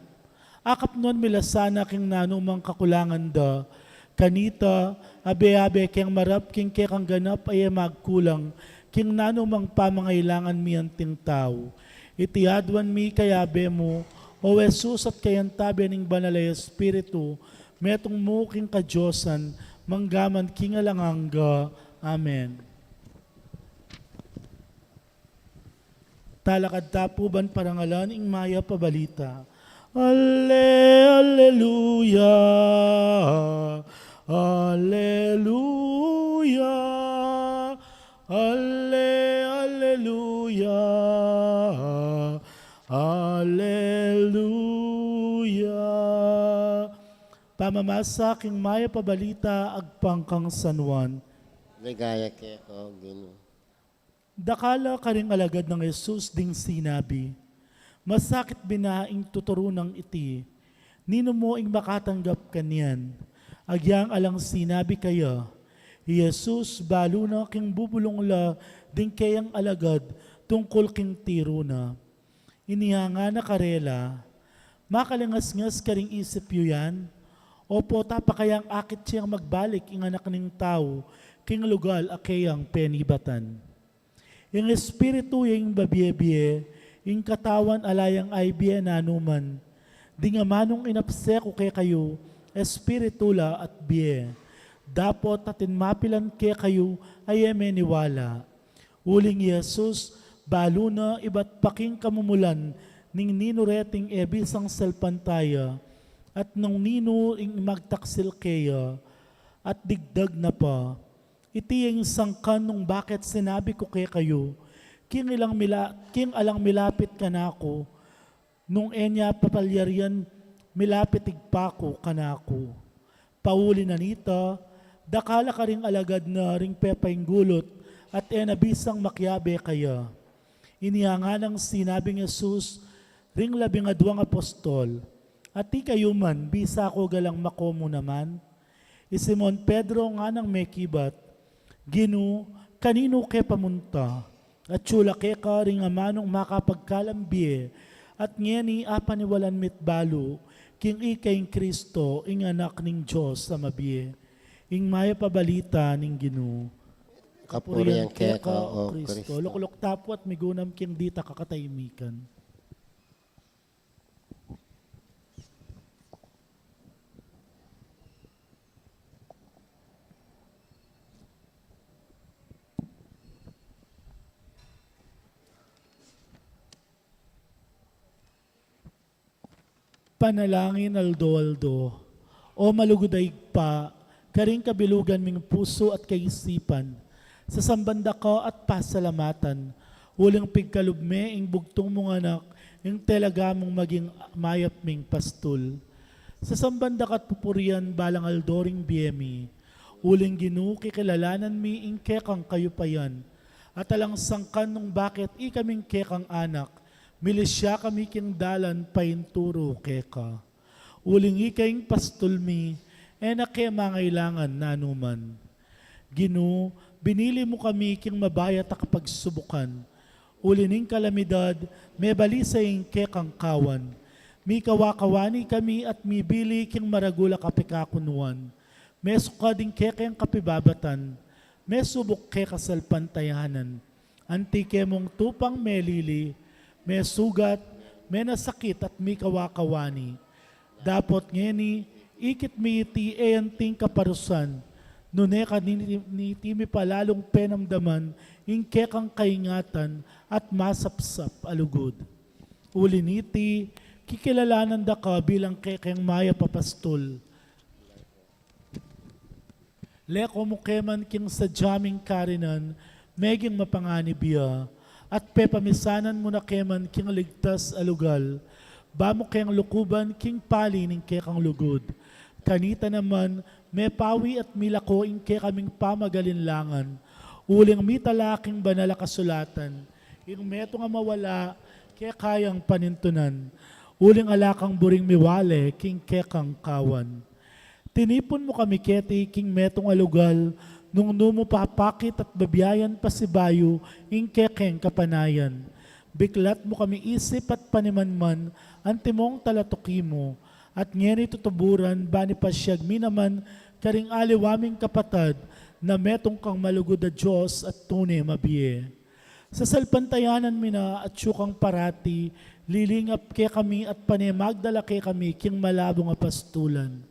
Akapnuan mi la sana king nanumang kakulangan da. Kanita, abe-abe keng marap king kekang ganap a e magkulang king nanumang pamangailangan mi anting tau. Iti aduan mi kayabe mu, O Jesus, at kayantabe ning Banal a Espiritu, metung mu king kadiosan, manggaman king alang angga. Amen. Talakad ta pu ban parangalan ing mayap a balita. Ale, aleluya, aleluya, ale, aleluya, aleluya. Pamamasa king mayap a balita agpang kang San Juan. Ligaya keka, O Ginu. Dakal a karing alagad nang Jesus ding sinabi, "Masakit bina ing tuturu nang iti. Ninu mu ing makatanggap kanian?" Agyang alang sinabi kaya, i Jesus balu na king bubulung la ding keyang alagad tungkul king tiru na. Inya ngana karela, "Makalingasngas karing isip yu yan? Opo, tapakayang akit yang magbalik ing Anak ning Tau king lugal a keyang penibatan. Ing Espiritu ya ing babie-bie, ing katawan ala yang aibie nanuman. Ding amanung inapse ku kekayu, Espiritu la at bie. Dapot atin mapilan kekayu a e meniwala." Uling i Jesus balu na ibat pa king kamumulan ning ninu reting e bisang salpantaya, at nung ninu ing magtaksil keya, at digdag na pa, "Iti ing sangkan nung bakit sinabi ku kekayu, king ilang mila-, king alang milapit kanaku, nung e nya papalyarian, milapit Ibpa ku kanaku." Pauli na nita, dakal a karing alagad na ring pepainggulut, at e na bisang makiabe kaya. Inya nganang sinabi nang Jesus ring labing adwang apostol, "At ikayu man, bisa ku galang makomu naman?" I Simon Pedro nganang mekibat, "Ginu, kaninu ke pamunta? Atyu la keka ring amanung makapagkalam bie, at ngeni apaniwalan mit balu king ika ing Kristo, ing Anak ning Dios a mabie." Ing mayap a balita ning Ginu. Kapurian keka, O Kristo. Lukluk ta pu at migunam king ditak a katahimikan. Panalangin aldo-aldo. O malugud a Ibpa, karing kabilugan ming pusu at kaisipan, sasamban da ka at pasalamatan, uling pigkalub me ing bugtung mung Anak, ing talaga mung maging mayap ming pastul. Sasamban da ka at pupurian balang aldo ring bie mi. Uling Ginu, kikilalanan mi ing kekang kayupayan, at alang sangkan nung bakit ikaming kekang anak, milisya kami king dalan painturu keka. Uling ika ing pastul mi, e na ke mangailangan nanuman. Ginu, binili mu kami king mabayat a kapagsubukan. Uli ning kalamidad, mebalisa ing kekang kawan. Mikawa-kawani kami at mibili king maragul a kapikakunuan. Mesuka ding kekeng kapibabatan. Mesubuk keka salpantayanan. Anti ke mung tupang melili, mesugat, menasakit at mikawa-kawani. Dapot ngeni, ikit mi iti e anting kaparusan, nune kaniti mi pa lalung penamdaman ing kekang kaingatan at masapsap a lugud. Uli niti, kikilalanan da ka bilang kekeng mayap a pastul. Leko mu ke man king sadya ming karinan, meging mapanganib ya, at pepamisanan mu na ke man king ligtas a lugal, ba mu keng lukuban king pali ning kekang lugud. Kanita naman, mepawi at milako ing kekaming pamagalinlangan, uling mitala king banal a kasulatan, ing metung a mawala, keka yang panintunan, uling ala kang buring miwale king kekang kawan. Tinipun mu kami keti king metung a lugal, nung nu mu papakit at babiayan pasibayu ing kekeng kapanayan. Biklat mu kami isip at panimanman, antimong talatuki mu, at ngeni tutuburan, bani pasiag mi naman karing aliwa ming kapatad, na metung kang malugud a Dios at tune mabie. Sasalpantayanan mi na atyu kang parati, lilingap kekami at pane magdala kekami king malabung a pastulan.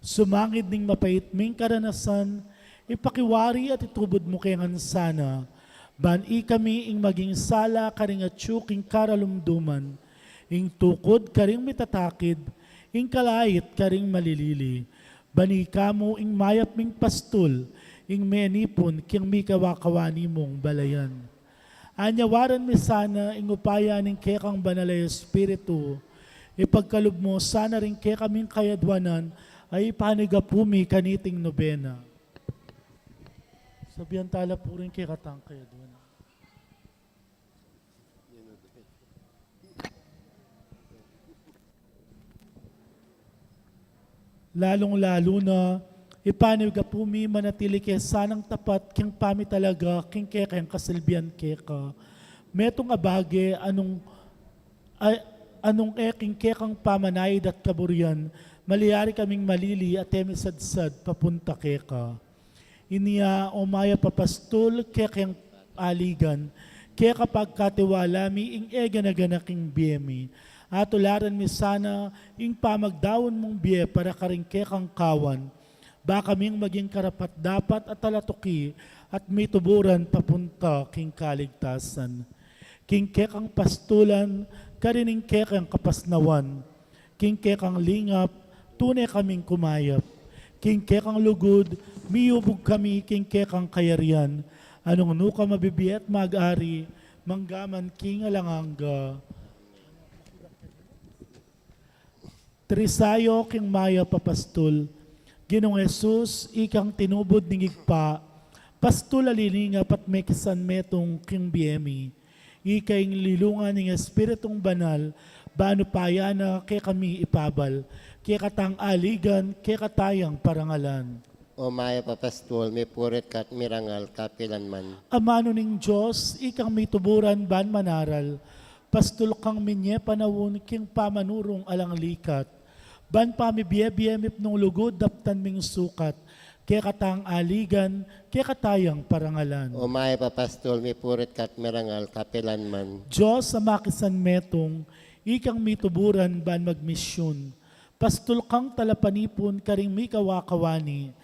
Sumangid ning mapait ming karanasan, Ipakiwari at itubud mu kami ngan sana, ban ikami ing maging sala karing atyu king karalumduman, ing tukud karing mitatakid, ing kalait karing malilili, ban ika mu ing mayap ming pastul, ing menipun king mikawakawani mung balayan. Anyawaran mi sana ing upaya ning kekang Banal a Espiritu, ipagkalub mu sana ring kekaming kayadwanan a ipanigapu mi kaniting nobena. Sabian tala pu ring kekatang kayadwanan. Lalung-lalu na, ipanigapu mi manatili ke sanang tapat king pamitalaga king kekeng kasilbian keka. Metung a bage anung, a, anung e king kekang pamanaid at kaburian, malyari kaming malili at e misadsad papunta keka. Inya, o mayap a pastul, kekeng aligan, keka pagkatiwala mi ing e gana-gana king bie mi. Atularan mi sana ing pamagdaun mung bie para karing kekang kawan, ba kaming maging karapat-dapat a talatuki at mituburan papunta king kaligtasan. King kekang pastulan, karin ing kekang kapasnawan, king kekang lingap, tune kaming kumayap. King kekang lugud, miyubug kami king kekang kayarian. Anung nuka mabibie at mag-ari, mangga man king alang angga. Trisayo king mayap a pastul. Ginung Jesus, ikang tinubud ning Ibpa, pastul a lilingap at mekisan metung king bie mi. Ika ing lilungan ning Espiritung Banal, ban upaya na kekami ipabal, kekatang aligan, kekatayang parangalan. O mayap a pastul, mipurit ka at mirangal kapilan man. Amanu ning Dios, ikang mituburan ban manaral, pastul kang minye panaun king pamanurung alang likat, ban pamibie-bie mipnung lugud daptan ming sukat, kekatang aligan, kekatayang parangalan. O mayap a pastul, mipurit ka at mirangal kapilan man. Dios a makisan metung, ikang mituburan ban magmisyun, pastul kang talapanipun karing mikawakawani,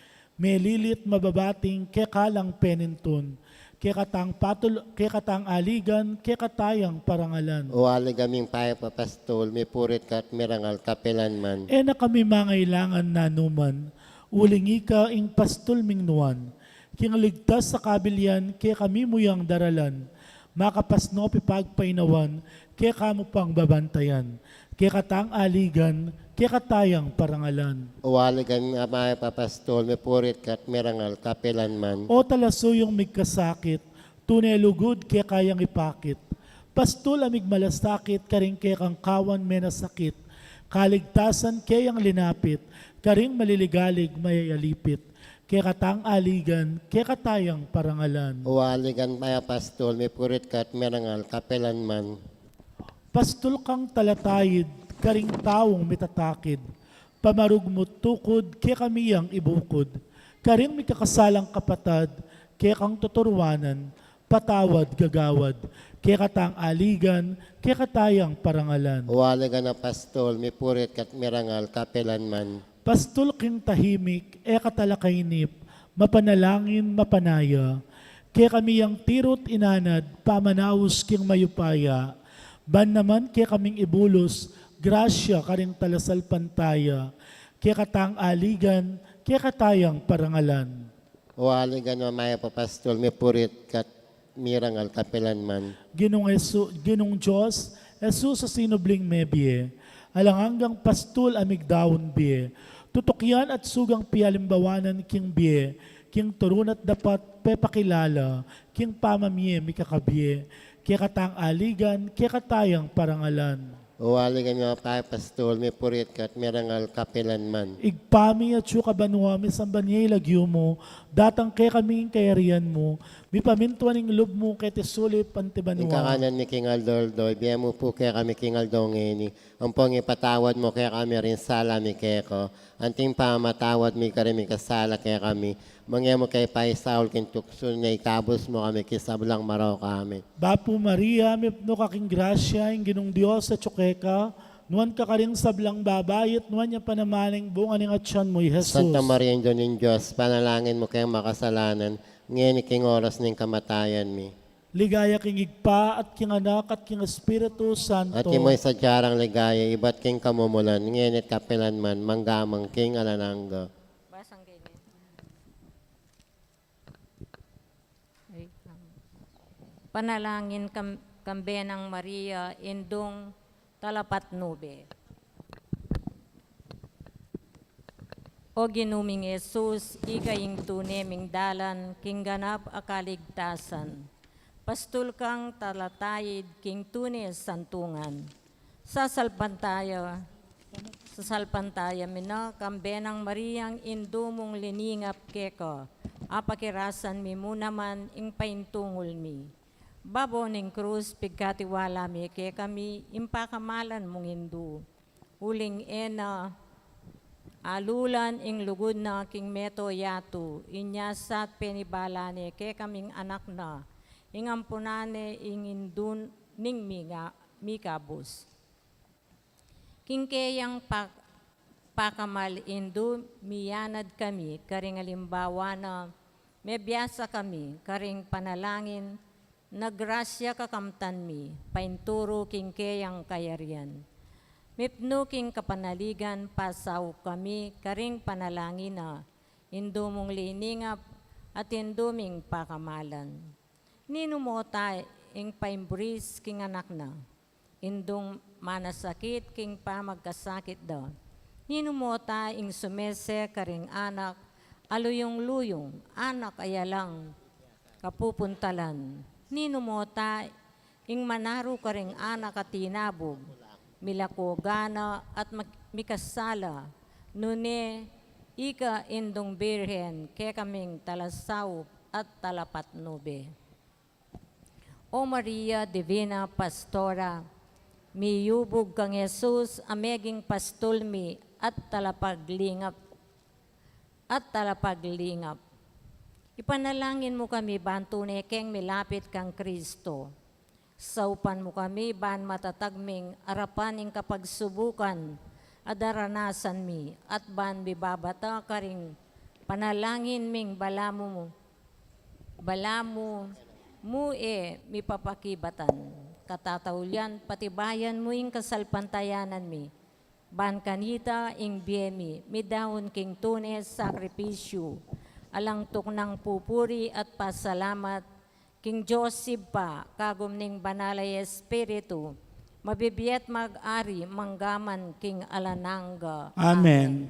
melilit mababating keka lang penintun, kekatang patul-, kekatang aligan, kekatayang parangalan. O aligan ming mayap a pastul, mipurit ka at mirangal kapilan man. E na kami mangailangan nanuman, uling ika ing pastul ming nuan, king ligtas a kabilian kekami mu yang daralan, makapasnu pipagpainawan, keka mu pang babantayan, kekatang aligan, kekatayang parangalan. O aligan ming mayap a pastul, mipurit ka at mirangal kapilan man. O talasuyung migkasakit, tune lugud keka yang ipakit, pastul a migmalasakit karing kekang kawan menasakit, kaligtasan keyang linapit, karing maliligalig mayayalipit, kekatang aligan, kekatayang parangalan. O aligan ming mayap a pastul, mipurit ka at mirangal kapilan man. Pastul kang talataid karing taung mitatakid, pamarugmut tukud kekami yang ibukud, karing mikakasalang kapatad kekang tuturuanan, patawad gagawad, kekatang aligan, kekatayang parangalan. O aligan a pastul, mipurit ka at mirangal kapilan man. Pastul king tahimik, e ka talakainip, mapanalangin, mapanaya, kekami yang tiru't inanad, pamanaus king mayupaya, ban naman kekaming ibulus grasya karing talasalpantaya, kekatang aligan, kekatayang parangalan. O aligan ming mayap a pastul, mipurit ka at mirangal kapilan man. Ginung Hesu-, Ginung Dios, Jesus a sinubling mebie, alang anggang pastul a migdaun bie, tutukian at sugang pialimbawanan king bie, king turun at dapat pepakilala, king pamamie mikakabie, kekatang aligan, kekatayang parangalan. O aligan ming mayap a pastul, mipurit ka at mirangal kapilan man. Ibpa mi, atsu ka banua, misamban ya ing lagyu mu, datang kekami ing kayarian mu, mipamintuan ing lub mu keti sulip anti banua. Ing kakanan mi king aldo-aldo, ibie mu pu kekami king aldo ngeni, ampong ipatawad mu kekami ring sala mi keka, anti ing pamamatawad mi karing mikasala kekami, manga e mu ke paisaul king tuksu, nune ikabus mu kami king sablang marok. Amen. Bapu Maria, mipnu ka king grasya, ing Ginung Dios atsu keka, Nuan ka karing sablang babai, at nuan ya pa naman ing bunga ning atyan mu, i Jesus. Santa Maria, Indu ning Dios, ipanalangin mu keng makasalanan, ngeni at king oras ning kamatayan mi. Ligaya king Ibpa, at king Anak, at king Espiritu Santo. At imo ing sadyang ligaya, ibat king kamumulan, ngeni at kapilan man, mangga man king alang angga. Basang ganyan. Ay, um, panalangin kam-, kambe nang Maria, Indung Talapatnube. O Ginu ming Jesus, ika ing tune ming dalan king ganap a kaligtasan. Pastul kang talataid king tune santungan. Sasalpantaya, sasalpantaya mi na kambe nang Mariang Indu mung liningap keka, apakirasan mi mu naman ing paintungul mi. Babo ning krus, pigkatiwala mi kekami ing pakamalan mung Indu. Uling e na alulan ing lugud na king meto yatu, inya sa penibala ne kekaming anak na, ing ampunan ne ing Indu ning minga-, mikabus. King keyang pak-, pakamal Indu, miyanad kami karing alimbawa na, mebiasa kami karing panalangin na grasya kakamtan mi, painturu king keyang kayarian. Mipnu king kapanaligan, pasaup kami karing panalangin na, Indu mung liningap at Indu ming pakamalan. Ninu mu ta ing paimburis king anak na, Indung manasakit king pamagkasakit da? Ninu mu ta ing sumese karing anak a luyung-luyung, anak a yalang kapupuntalan? Ninu mu ta ing manaru karing anak a tinabug, milako gana at mak-, mikasala, nune ika Indung Birhen, kekaming talasaup at talapatnube? O Maria, Divina Pastora, miyubug kang Jesus a meging pastul mi at talapaglingap, at talapaglingap. Ipanalangin mu kami ban tune keng milapit kang Kristo. Saupan mu kami ban matatag ming arapan ing kapagsubukan a daranasan mi, at ban mibabata karing panalangin ming balamu, balamu mu e mipapakibatan. Katataulian, patibayan mu ing kasalpantayanan mi, ban kanita ing bie mi midaun king tune sakripisyu, alang tuknang pupuri at pasalamat king Dios Ibpa, kagum ning Banal a Espiritu, mabibie at mag-ari manggaman king alang angga. Amen. Amen.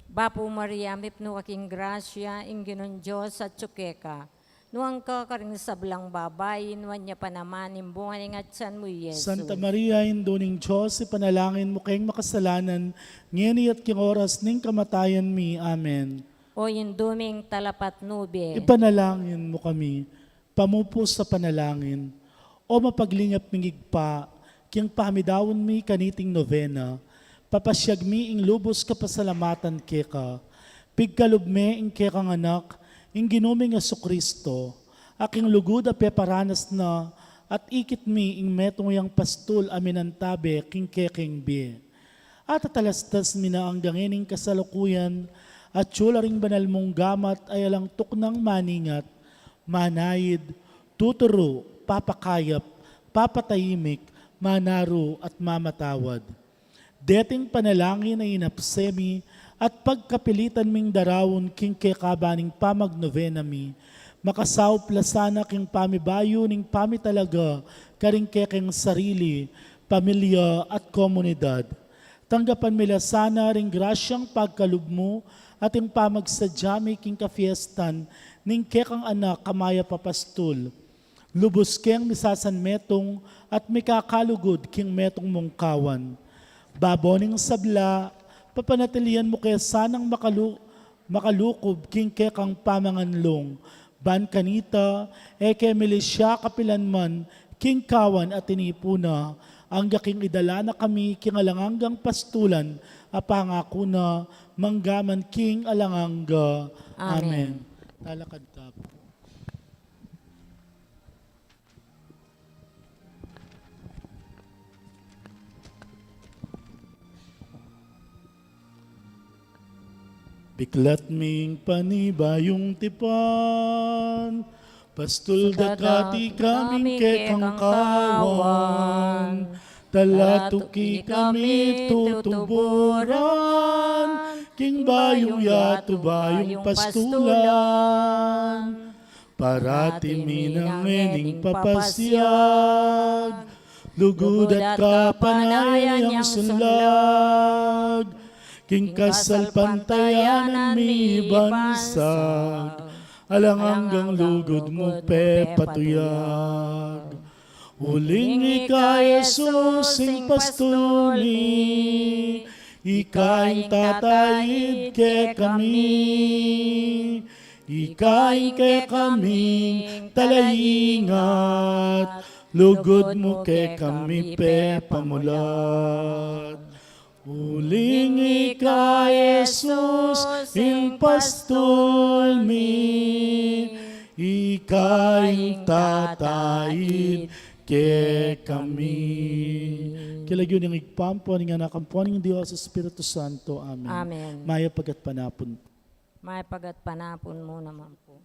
Bapu Maria, mipnu ka king grasya, ing Ginung Dios atyu keka. Nuan ka karing sablang babai, nuan ya pa naman ing bunga ning atyan mu, i Jesus. Santa Maria, Indu ning Dios, ipanalangin mu keng makasalanan, ngeni at king oras ning kamatayan mi. Amen. O Indu ming talapatnube, ipanalangin mu kami. Pamupus a panalangin. O mapaglingap ming Ibpa, king pamidaun mi kaniting novena, papasyag mi ing lubus kapasalamatan keka. Pigkalub me ing kekang Anak, ing Ginu ming Jesucristo, a king lugud a peparanas na, at ikit mi ing metung yang pastul a minantabe king kekeng bie. At atalastas mi na anggang ngening kasalukuyan, atyu la ring banal mung gamat a alang tuknang maningat, manaid, tuturu, papakayap, papatahimik, manaru, at mamatawad. Deting panalangin a inapse mi at pagkapilitan ming daraun king keka ban ing pamagnovena mi, makasaup la sana king pamibayu ning pamitalaga karing kekeng sarili, pamilya, at komunidad. Tanggapan mi la sana ring grasyang pagkalub mu at ing pamagsadya mi king kafiestan ning kekang Anak a mayap a pastul. Lubus keng misasanmetung at mikakalugud king metung mung kawan. Babo ning sabla, papanatilian mu ke sanang makalu-, makalukub king kekang pamanganlung. Ban kanita, e ke milisya kapilan man king kawan a tinipu na, angga king idala na kami king alang anggang pastulan a pangaku na, manggaman king alang angga. Amen. Amen. Talakad ta pu. Biklat ming panibayung tipan, pastul da kati kaming kekang kawan, talatuki kami tutuburan, king bayung yatu bayung pastulan. Parati mi nang ngening papasiag, lugud at kapanayan yang sunlag, king kasalpantayanan mi bansag, alang anggang lugud mu pepatuyag. Uling ika Jesus ing pastul mi, ika ing tataid kekami, ika ing kekaming talaingat, lugud mu kekami pepamulat. Uling ika Jesus ing pastul mi, ika ing tataid kekami. King lagyu ning Ibpa, ampo ning Anak, ampo ning Dios Espiritu Santo. Amen. Amen. Mayap a gatpanapun. Mayap a gatpanapun mu naman po.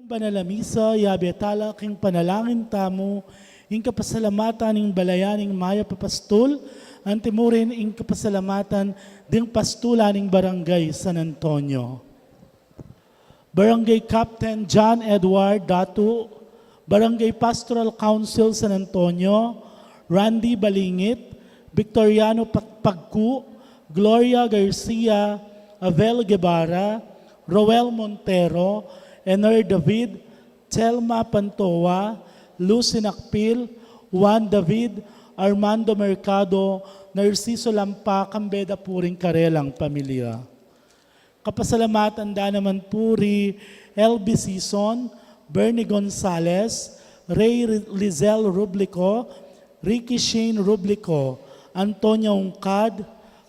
Banal a misa, yabe tala king panalangin tamu, ing kapasalamatan ning balayan ning mayap a pastul, antimurin ing kapasalamatan ding pastulan ning Barangay San Antonio. Barangay Captain John Edward Datu, Barangay Pastoral Council San Antonio, Randy Balingit, Victoriano Pat-, Pagku, Gloria Garcia, Avel Guevara, Roel Montero, Ener David, Telma Pantoa, Lucy Nakpil, Juan David, Armando Mercado, Narciso Lampa, kambe da pu ring karelang pamilya. Kapasalamatan da naman pu ri L B Sison, Bernie Gonzales, Ray Ri-, Lizelle Rublico, Ricky Shane Rublico, Antonia Ungcad,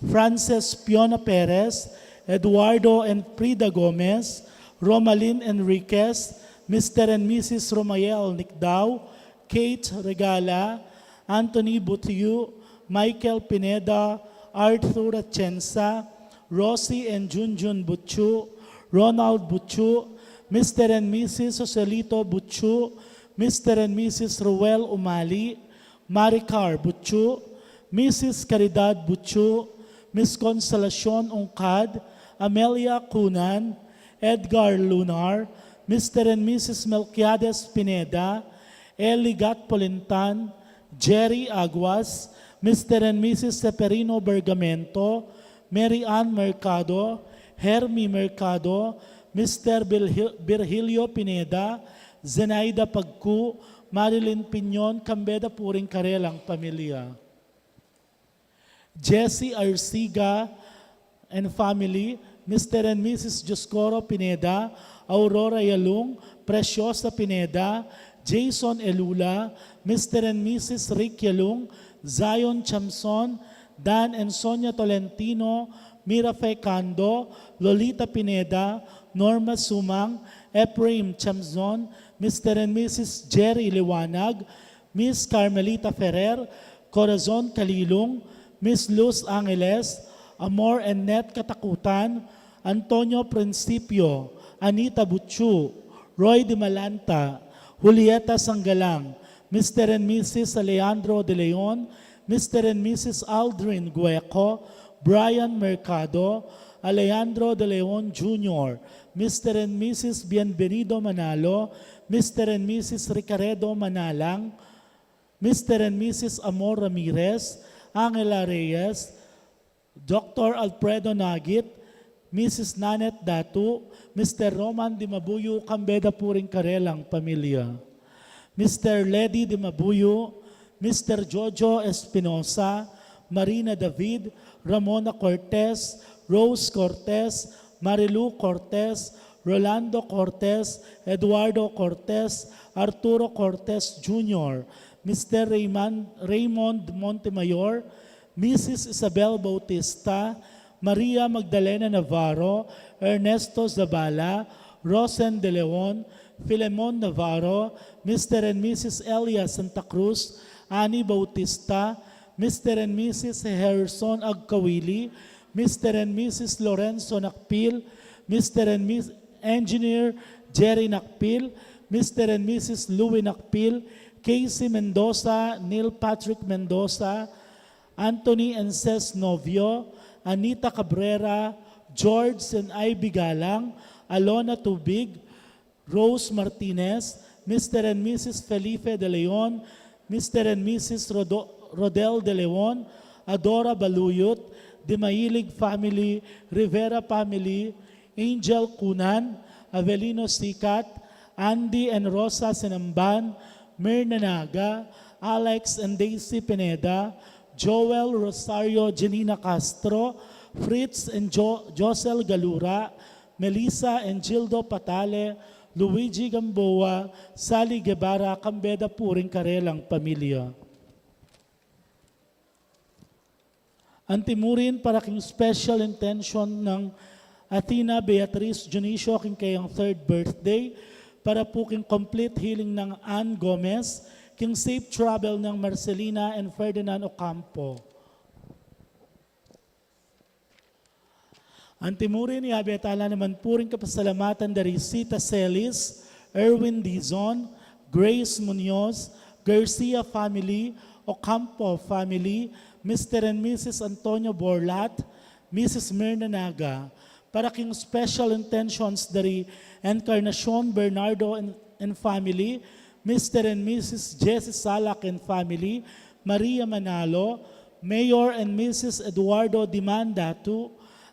Frances Piona Perez, Eduardo and Frida Gomez, Romalyn Enriquez, Mister and Missus Romael Nicdao, Kate Regala, Anthony Buthiu, Michael Pineda, Arthur Atienza, Rosie and Junjun Buthiu, Ronald Buthiu, Mister and Missus Joselito Buthiu, Mister and Missus Ruel Umali, Maricar Buthiu, Missus Caridad Buthiu, Miss Consolacion Ungcad, Amelia Cunan, Edgar Lunar, Mister and Missus Melquiades Pineda, Eli Gat Polintan, Jerry Aguas, Mister and Missus Seferino Bergamento, Mary Ann Mercado, Hermie Mercado, Mister Virgil-, Virgilio Pineda, Zenaida Pagku, Marilyn Piñon, kambe da pu ring karelang pamilya. Jesse Arciga and family, Mister and Missus Dioscoro Pineda, Aurora Yalung, Preciosa Pineda, Jason Elula, Mister and Missus Rick Yalung, Zion Chamson, Dan and Sonia Tolentino, Mira Fecando, Lolita Pineda, Norma Sumang, Ephraim Chamson, Mister and Missus Jerry Liwanag, Miss Carmelita Ferrer, Corazon Calilung, Miss Luz Angeles, Amor and Net Katakutan, Antonio Principio, Anita Buthiu, Roy Dimalanta, Julieta Sangalang, Mister and Missus Alejandro De Leon, Mister and Missus Aldrin Gueco, Brian Mercado, Alejandro De Leon Junior, Mister and Missus Bienvenido Manalo, Mister and Missus Ricaredo Manalang, Mister and Missus Amor Ramirez, Angela Reyes, Doctor Alfredo Nagit, Missus Nanette Datu, Mister Roman Dimabuyu, kambe da pu ring karelang pamilya. Mister Ledy Dimabuyu, Mister Jojo Espinosa, Marina David, Ramona Cortez, Rose Cortez, Marilu Cortez, Rolando Cortez, Eduardo Cortez, Arturo Cortez Junior, Mister Rayman-, Raymond Montemayor, Missus Isabel Bautista, Maria Magdalena Navarro, Ernesto Zabala, Rosen De Leon, Filemon Navarro, Mister and Missus Elia Santa Cruz, Annie Bautista, Mister and Missus Harrison Agkawili, Mister and Missus Lorenzo Nakpil, Mister and Miss Engineer Jerry Nakpil, Mister and Missus Louie Nakpil, Casey Mendoza, Neil Patrick Mendoza, Anthony and Ses Novio, Anita Cabrera, George and Ivy Galang, Alona Tubig, Rose Martinez, Mister and Missus Felipe De Leon, Mister and Missus Rodo-, Rodel De Leon, Adora Baluyot, Dimailig family, Rivera family, Angel Cunan, Avelino Sicat, Andy and Rosa Sinamban, Mirna Naga, Alex and Daisy Pineda, Joel Rosario, Janina Castro, Fritz and Jo-, Josel Galura, Melissa and Gildo Patale, Luigi Gamboa, Sally Guevara, kambe da pu ring karelang pamilya. Antimurin para king special intention nang Athena Beatriz Dionisio king kayang third birthday, para pu king complete healing nang Ann Gomez, king safe travel nang Marcelina and Ferdinand Ocampo. Antimurin, yabe tala naman pu ring kapasalamatan da ri Sita Celis, Erwin Dizon, Grace Munoz, Garcia family, Ocampo family, Mister and Missus Antonio Borlat, Missus Mirna Naga. Para king special intentions dari Encarnacion Bernardo and, and family, Mister and Missus Jesse Salak and family, Maria Manalo, Mayor and Missus Eduardo Dimandatu,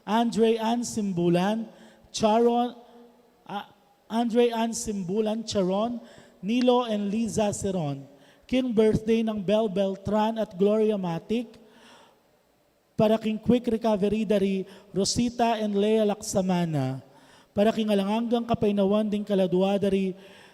Andre Ann Simbulan, Charon, ah, Andre Ann Simbulan Charon, Nilo and Liza Seron. King birthday nang Bel Beltran at Gloria Matic, para king quick recovery dari Rosita and Lea Laksamana. Para king alang anggang kapaynawan ding kaladua dari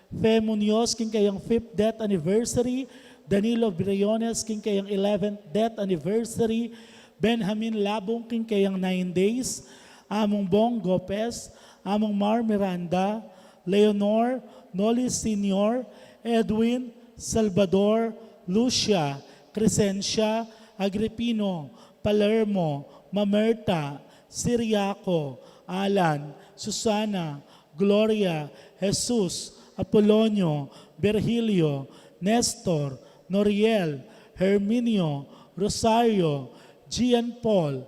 Fe Munoz king kayang fifth death anniversary, Danilo Briones king kayang eleventh death anniversary, Benjamin Labong king kayang nine days, Among Bong Gopez, Among Mar Miranda, Leonor, Noli Senior, Edwin, Salvador, Lucia, Crescencia, Agripino, Palermo, Mamerta, Siriaco, Alan, Susana, Gloria, Jesus, Apolonio, Virgilio, Nestor, Noriel, Herminio, Rosario, Gian Paul,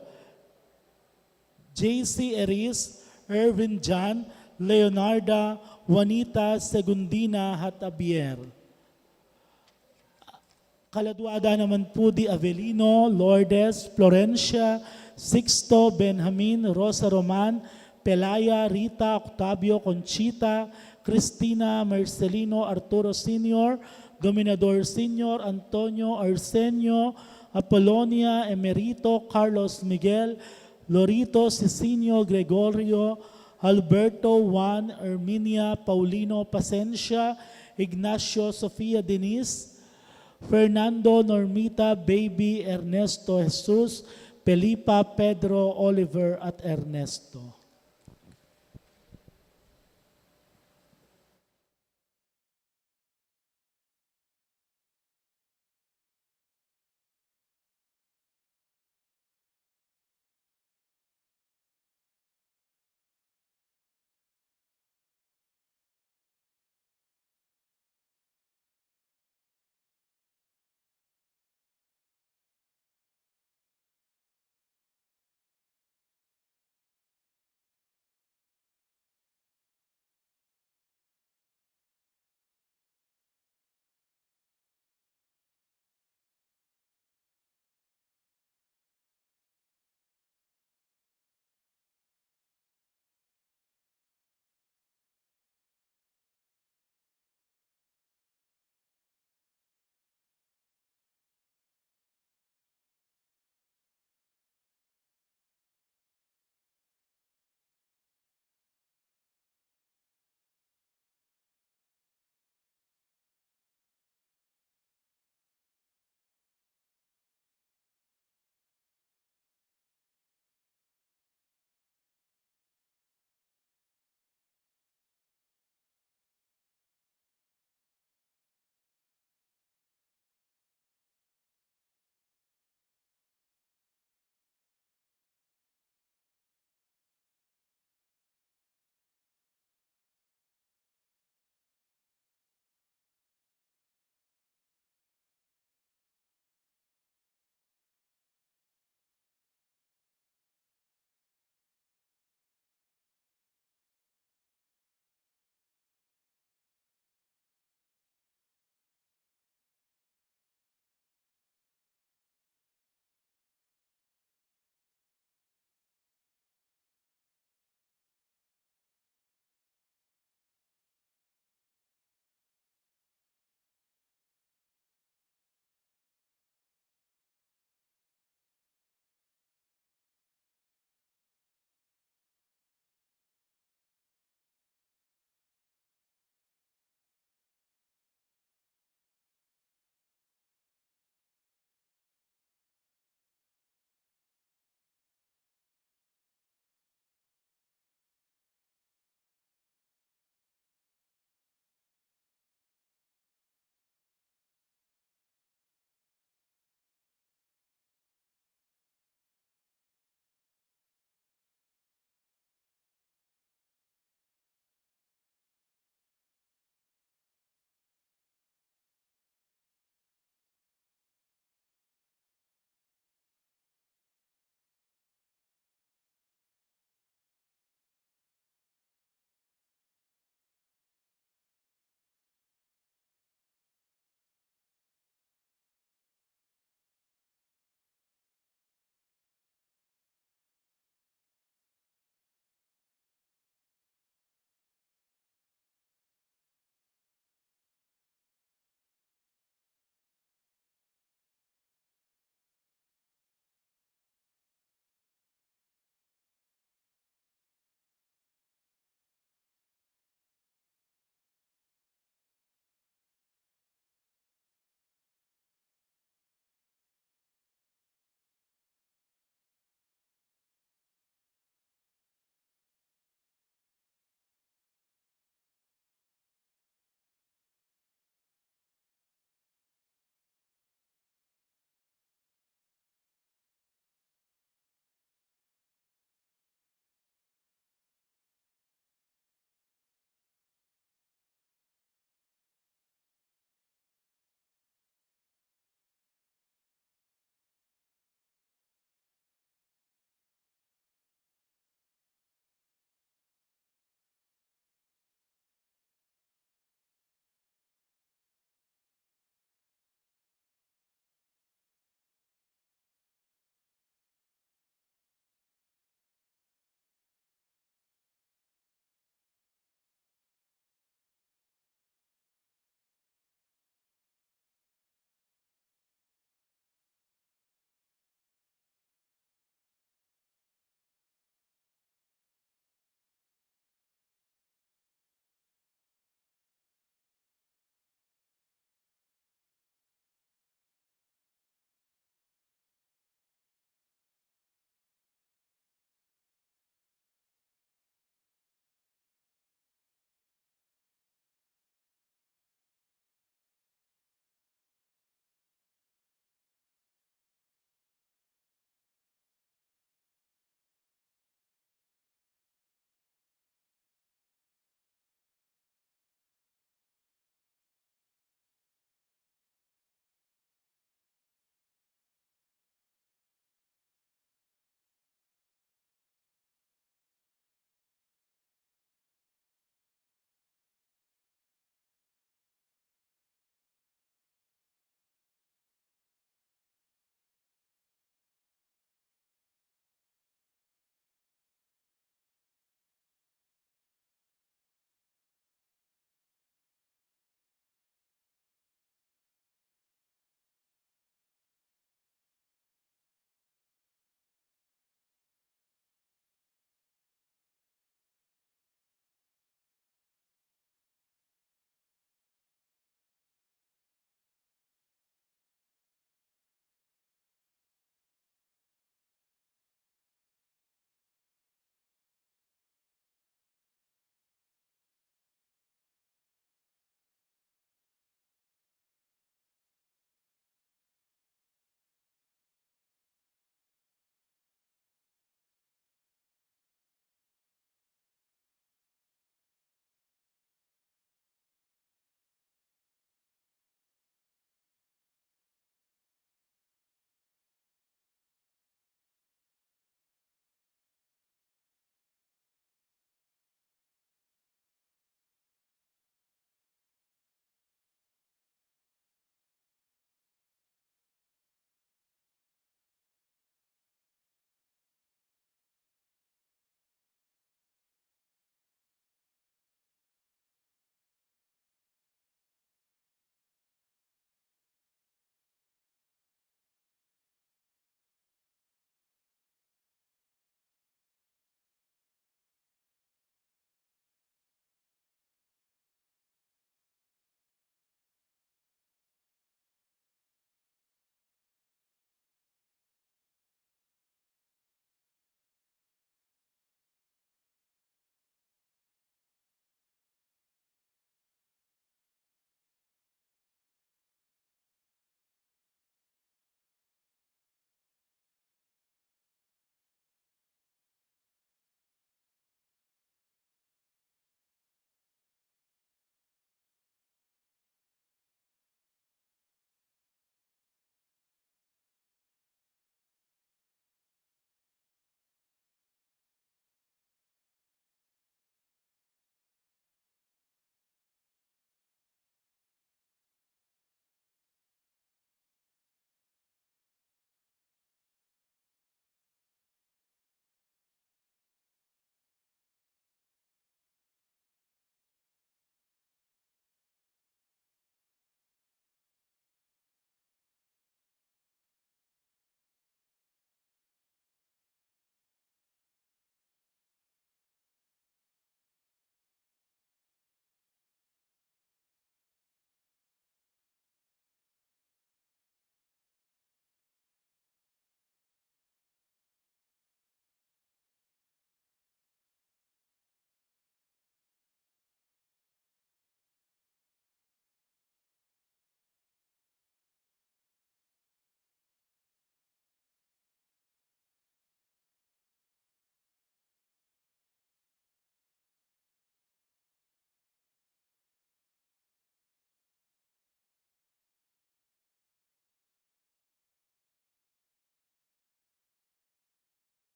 J C Eris, Erwin John, Leonarda, Juanita, Segundina, at Javier. Kaladua da naman pu di Avelino, Lourdes, Florencia, Sixto, Benjamin, Rosa Roman, Pelaya, Rita, Octavio, Conchita, Cristina, Marcelino, Arturo Senior, Dominador Senior, Antonio, Arsenio, Apolonia, Emerito, Carlos Miguel, Lorito, Sisinio, Gregorio, Alberto, Juan, Erminia, Paulino, Pasencia, Ignacio, Sofia, Denise, Fernando, Normita, Baby, Ernesto, Jesus, Felipa, Pedro, Oliver, at Ernesto.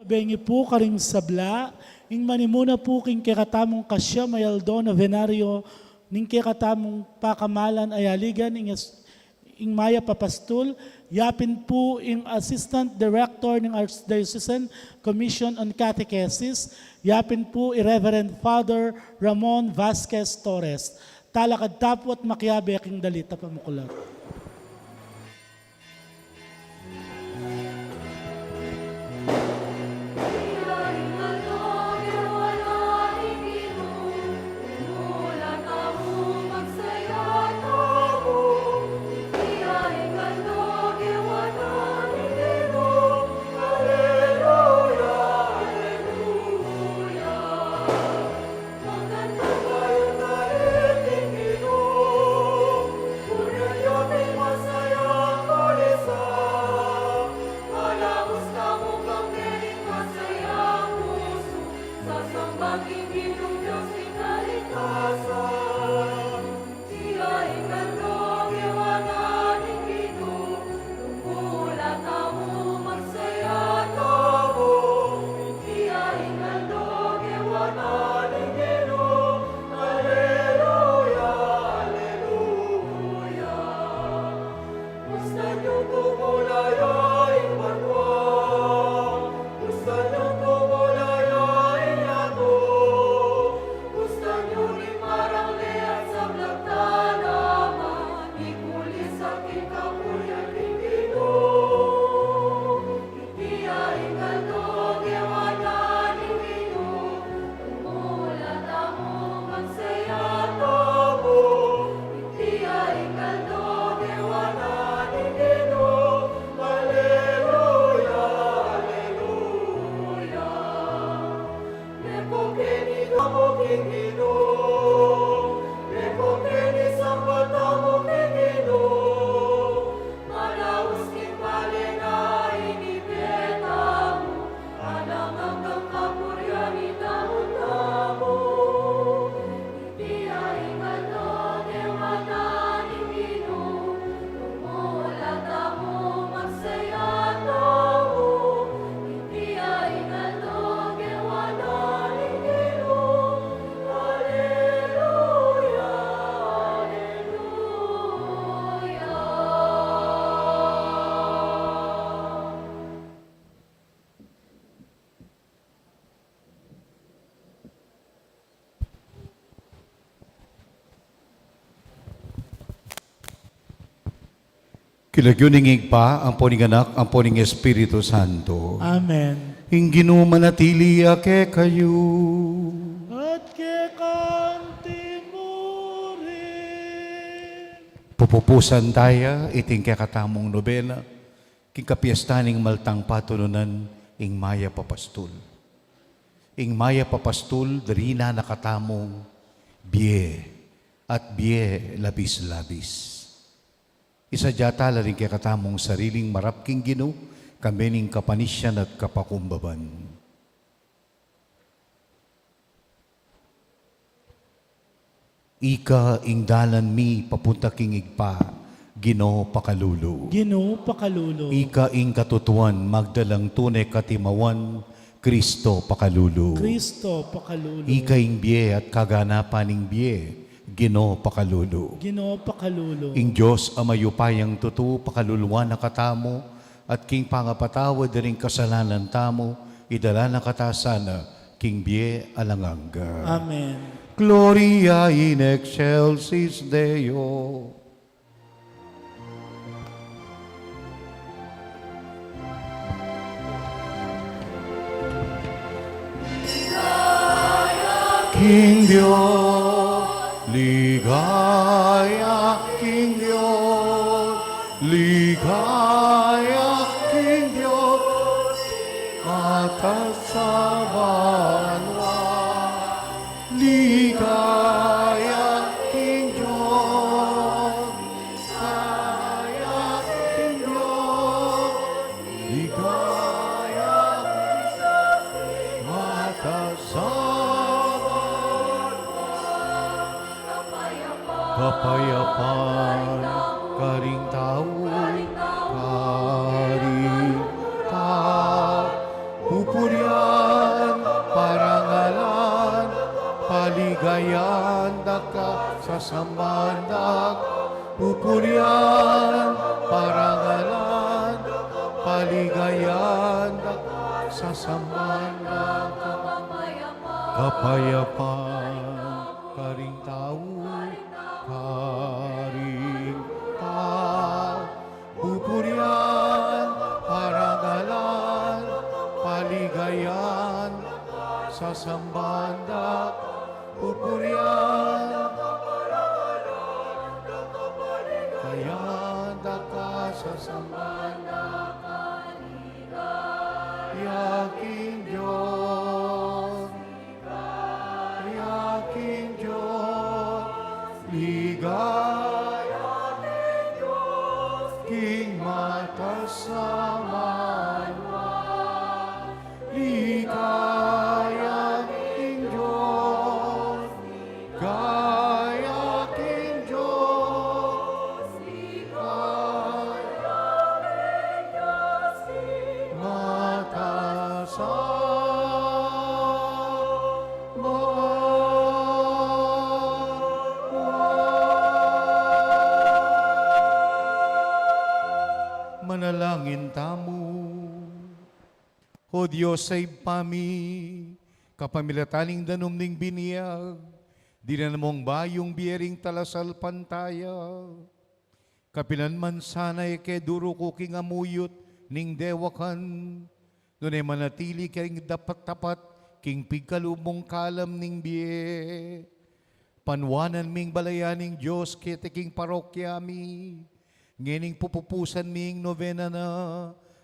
Bengi pu karing sabla, ing manimuna pu king kekatamung kasyam a aldo nobenario ning kekatamung pakamalan a yaligan ing as-, ing Mayap a Pastul, yapin pu ing Assistant Director ning Archdiocesan Commission on Catechesis, yapin pu i Reverend Father Ramon Vasquez Torres. Talakad ta pu at makiabe king dalit a pamuklat. King lagyu ning Ibpa, ampo ning Anak, ampo ning Espiritu Santo. Amen. Ing Ginu manatili ya kekayu. At keka mu rin. Pupusan taya iting kekatamung nobena king kapiestan ning maltang patununan ing Mayap a Pastul. Ing Mayap a Pastul, darina na katamung bie, at bie labis-labis. Isadya tala ring kekatamung sariling marap king Ginu, kambe ning kapanisian at kapakumbaban. Ika ing dalan mi papunta king Ibpa, Ginu pakalulu. Ginu pakalulu. Ika ing katutuan, magdalang tune katimawan, Kristo pakalulu. Kristo pakalulu. Ika ing bie at kaganapan ning bie, Ginu pakalulu. Ginu pakalulu. Ing Dios a mayupayang tutu pakaluluan na katamu, at king pangapatawad da ring kasalanan tamu, idala na kata sana king bie alang angga. Amen. Gloria in excelsis Deo. King Dios, ligaya king Dios, ligaya king Dios, atas sa banua, ligaya king Dios. Ligaya king Dios, ligaya king Dios, atas sa banua, kapayapan karing tau, karing tau. Purian, parangalan, paligayan da ka, sasamban da ka. Pupurian, parangalan, paligayan da ka, sasamban da ka. Kapayapan karing tau, karing tau. Pupurian, parangalan, paligayan, sasamban da ka. Pupurian, parangalan, da ka, sasamban da ka. Ligaya king Dios, ligaya king Dios, ligaya king Dios, king mataas a banua. Ligaya king Dios, ligaya king Dios, ligaya king Dios, king mataas a banua. Manalangin tamu. O Dios a Ibpa mi, kapamilatan ning danum ning biniag, dinan mung bayung bie ring talasalpantaya. Kapilan man sana e ke duruku king amuyut ning dewakan, nune manatili keng dapat-dapat king pigkalub mung kalam ning bie. Panuanan ming balayan ning Dios keti king parokya mi, ngening pupupusan ming novena na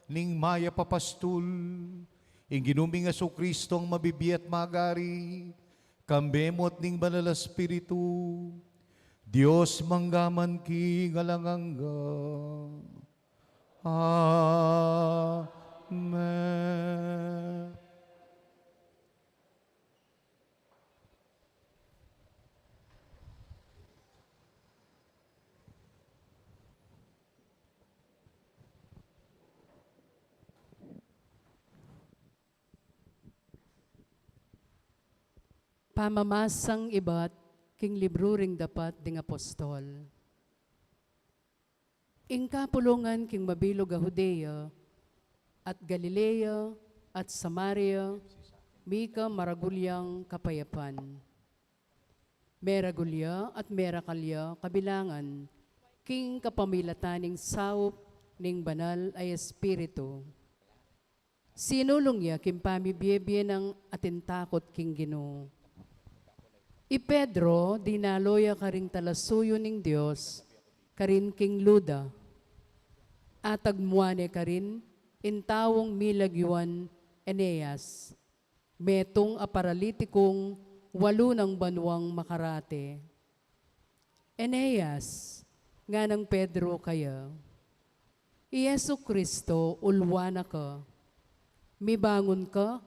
ning Mayap a Pastul. Ing Ginu ming Jesucristo a mabibie at magari, kambe mu at ning Banal a Espiritu, Dios mangga man king alang angga. Amen. Pamamasang ibat king libru ring Dapat ding Apostol. Ing kapulungan king mabilug a Judea, at Galilea, at Samaria, mika maragul yang kapayapan. Meragul ya at merakal ya kabilangan, king kapamilatan ning saup ning Banal a Espiritu. Sinulung ya king pamibie-bie nang atin takut king Ginu. I Pedro, dinalo ya karing talasuyu ning Dios, karin king Luda. Atagmuan ne karin ing taung milagyuan Eneas, metung a paralitikung walu nang banuang makarate. Eneas, nganang Pedro kaya, i Jesucristo ulwan na ka. Mibangun ka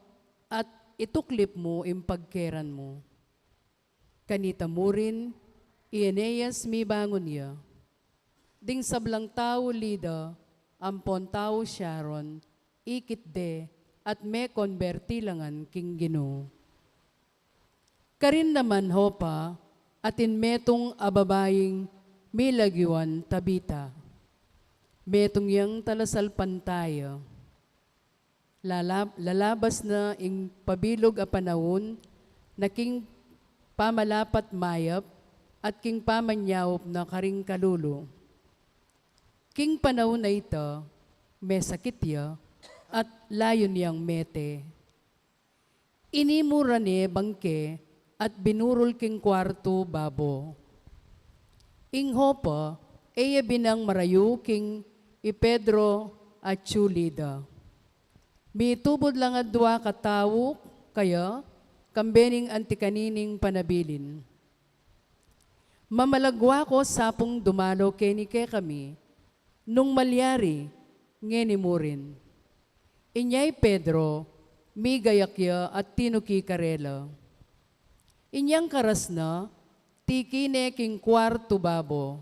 at ituklip mu ing pagkeran mu. Kanita murin, i Eneas mibangun ya. Ding sablang tau Lida ampon tau Sharon, ikit de at mekonberti la ngan king Ginu. Karin naman Jopa, atin metung a babaing milagyuan Tabita. Metung yang talasalpantaya. Lalab-, lalabas na ing pabilug a panaun na king pamalapat mayap at king pamanyaup na karing kalulu. King panaun a ita, mesakit ya at layun yang mete. Inimuran ne bangke at binurul king kuartu babo. Ing Jopa, e ya binang marayu king i Pedro atyu Lida. Mitubud la ngan dua katau kaya, kambe ning anti kanining panabilin. Mamalagwa ko sapung dumalo keni kekami, nung malyari, ngeni mu rin. Inya i Pedro, migayak ya at tinuki karela. Inyang karas na, tiki ne king kuartu babo.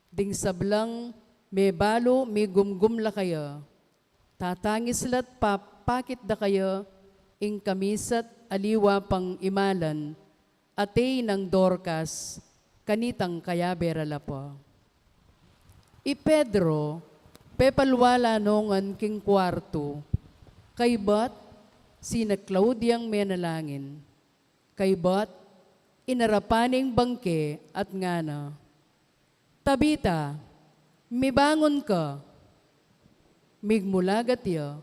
Ding sablang mebalu migumgum la kaya, tatangis la't pap-, pakit da kaya ing kamisat aliwa pang imalan, ate nang Dorcas, kanitang kayabe ra la pa. I Pedro, pepalwala no ngan king kwartu, kaybat sinaklaud yang menalangin, kaybat inarapan ne ing bangke at ngana, "Tabita, mibangun ka." Migmulagat ya,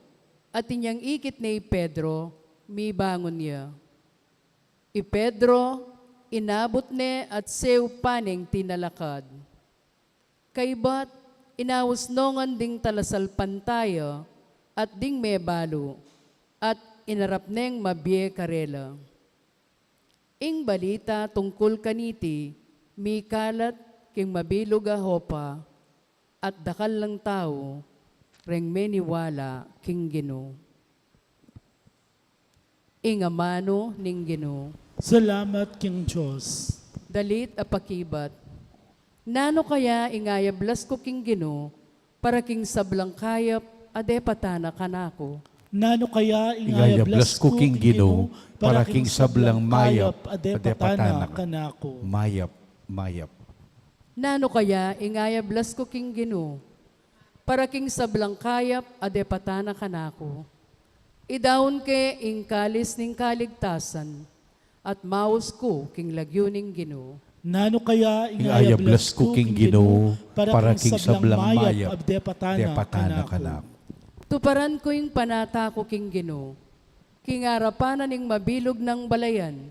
at inyang ikit ne i Pedro, mibangun ya. I Pedro, inabut ne at seu pa neng tinalakad. Kaybat, inaus no ngan ding talasalpantaya at ding mebalu, at inarap neng mabie karela. Ing balita tungkul kaniti mikalat king mabilug a Jopa, at dakal lang tau reng meniwala king Ginu. Ing amanu ning Ginu. Salamat king Dios. Dalit a pakibat. Nanu kaya ing ayablas ku king Ginu para king sablang kayap a depatana kanaku? Nanu kaya ing ayablas ku king Ginu para king sablang mayap a depatana kanaku? Mayap, mayap. Nanu kaya ing ayablas ku king Ginu para king sablang kayap a depatana kanaku? Idaun ke ing kalis ning kaligtasan, at maus ku king lagyu ning Ginu. Nanu kaya ing ayablas ku king Ginu para king sablang mayap a depatana kanaku? Tuparan ku ing panata ku king Ginu, king arapan na ning mabilug nang balayan.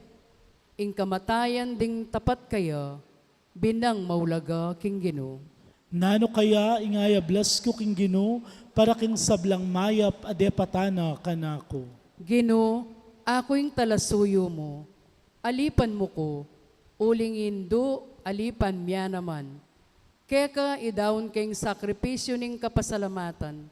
Ing kamatayan ding tapat kaya, binang maulaga king Ginu. Nanu kaya ing ayablas ku king Ginu para king sablang mayap a depatana kanaku? Ginu, aku ing talasuyu mu, alipan mu ku, uling indu alipan mia naman. Keka idaun ke ing sakripisyu ning kapasalamatan,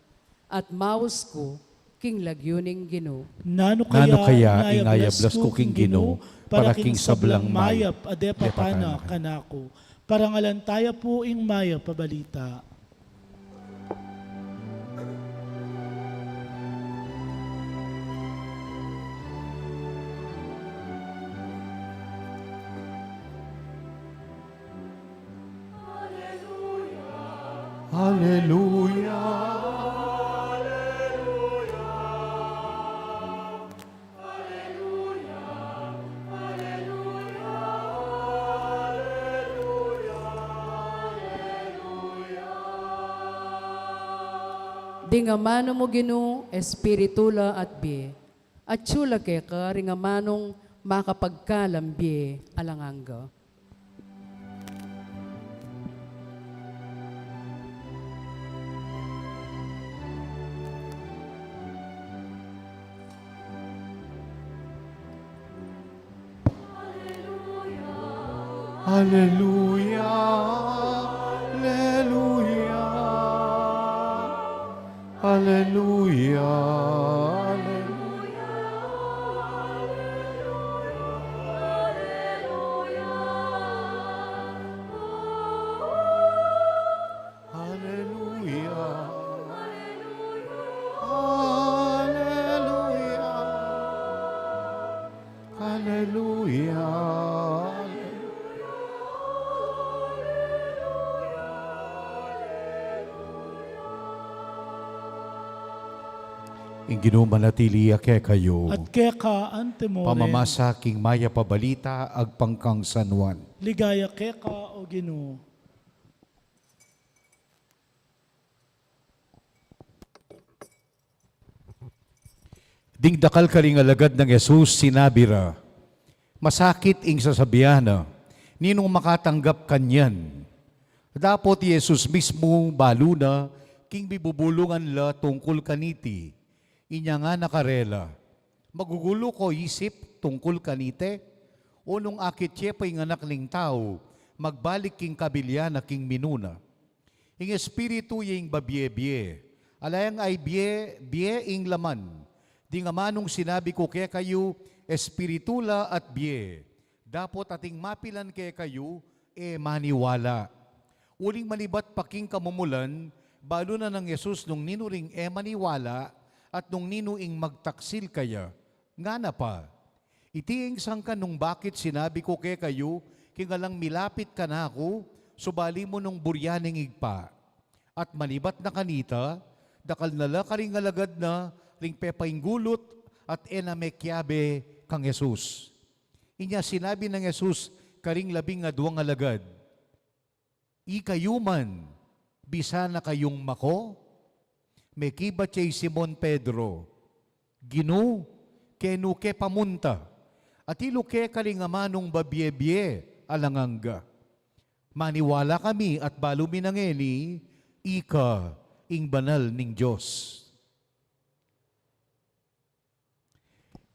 at maus ku king lagyu ning Ginu. Nanu kaya ing ayablas ku king Ginu para king sablang mayap a depatana kanaku? Parangalan taya pu ing mayap a balita. Aleluya. Ding amanu mu Ginu, espiritu la at bie. Atyu la keka ring amanung makapagkalam bie alang angga. Aleluya, aleluya, aleluya, aleluya. Aleluya. Aleluya. Aleluya. Ing Ginu manatili ya kekayu. At keka antimurin. Pamamasa king mayap a balita agpang kang San Juan. Ligaya keka, O Ginu. Ding dakal karing alagad nang Jesus sinabi ra, "Masakit ing sasabian na, ninung makatanggap kanyan?" Dapot i Jesus mismu balu na king bibubulungan la tungkul kaniti. Inya ngana karela, "Magugulu ko isip tungkul kanite? O nung akit ye pa ing Anak ning Tau, magbalik king kabilian na king minuna? Ing espiritu ye ing babie-bie, ala yang ay bie, bie ing laman. Ding amanung sinabi ku kekayu, espiritu la at bie. Dapot ating mapilan kekayu, e maniwala." Uling manibat pa king kamumulan, balu na nang Jesus nung ninu ring e maniwala, At nung ninu ing magtaksil kaya, ngana pa, iti ing sangkan nung bakit sinabi ku kekayu, king alang milapit kanaku, subali mu nung burian ing Ibpa. At manibat na kanita, dakal na la karing alagad na ring pepainggulut at e na mekiabe kang Jesus. Inya sinabi nang Jesus karing labing aduang alagad, Ikayu man, bisa na kayung mako? Mekibat ya i Simon Pedro, Ginu, kenu ke pamunta? Atilu ke karing amanung babie-bie alang angga. Maniwala kami at balu mi na ngeni, ika ing banal ning Dios.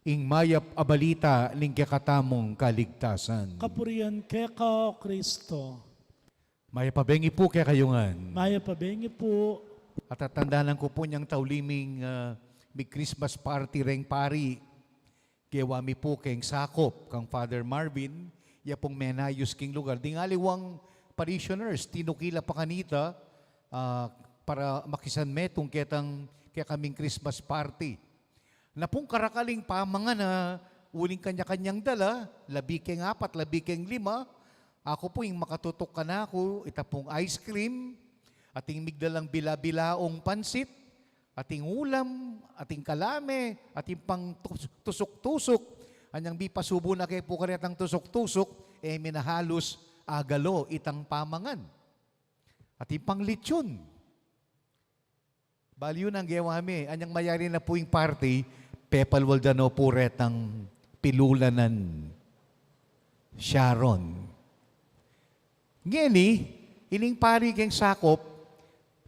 Ing mayap a balita ning kekatamung kaligtasan. Kapurian keka, O Kristo. Mayap a bengi pu kekayu ngan. Mayap a bengi pu. At tatandanan ku pu inyang tauli ming, ah, mig Christmas party reng pari. Gewa mi pu keng sakop kang Father Marvin, ya pung menayus king lugar. Ding aliwang parishioners, tinukila pa kanita, ah, para makisan metung ketang, kekaming Christmas party. Na pung karakal ing pamangan a uling kanya-kanyang dala, labi keng apat, labi keng lima, aku pu ing makatutuk kanaku, ita pung ice cream, ating migdalang bila-bilaung pansit, ating ulam, ating kalame, ating pang tus-, tusuk-tusuk, anyang mipasubu na ke pu karetang tusuk-tusuk, e mi na halus agalo itang pamangan. Ating pang lechon. Balu yu nang gewa mi, anyang mayari na pu ing party, pepalwal da no pu retang pilulanan. Sharon. Ngeni, ining pari keng sakop,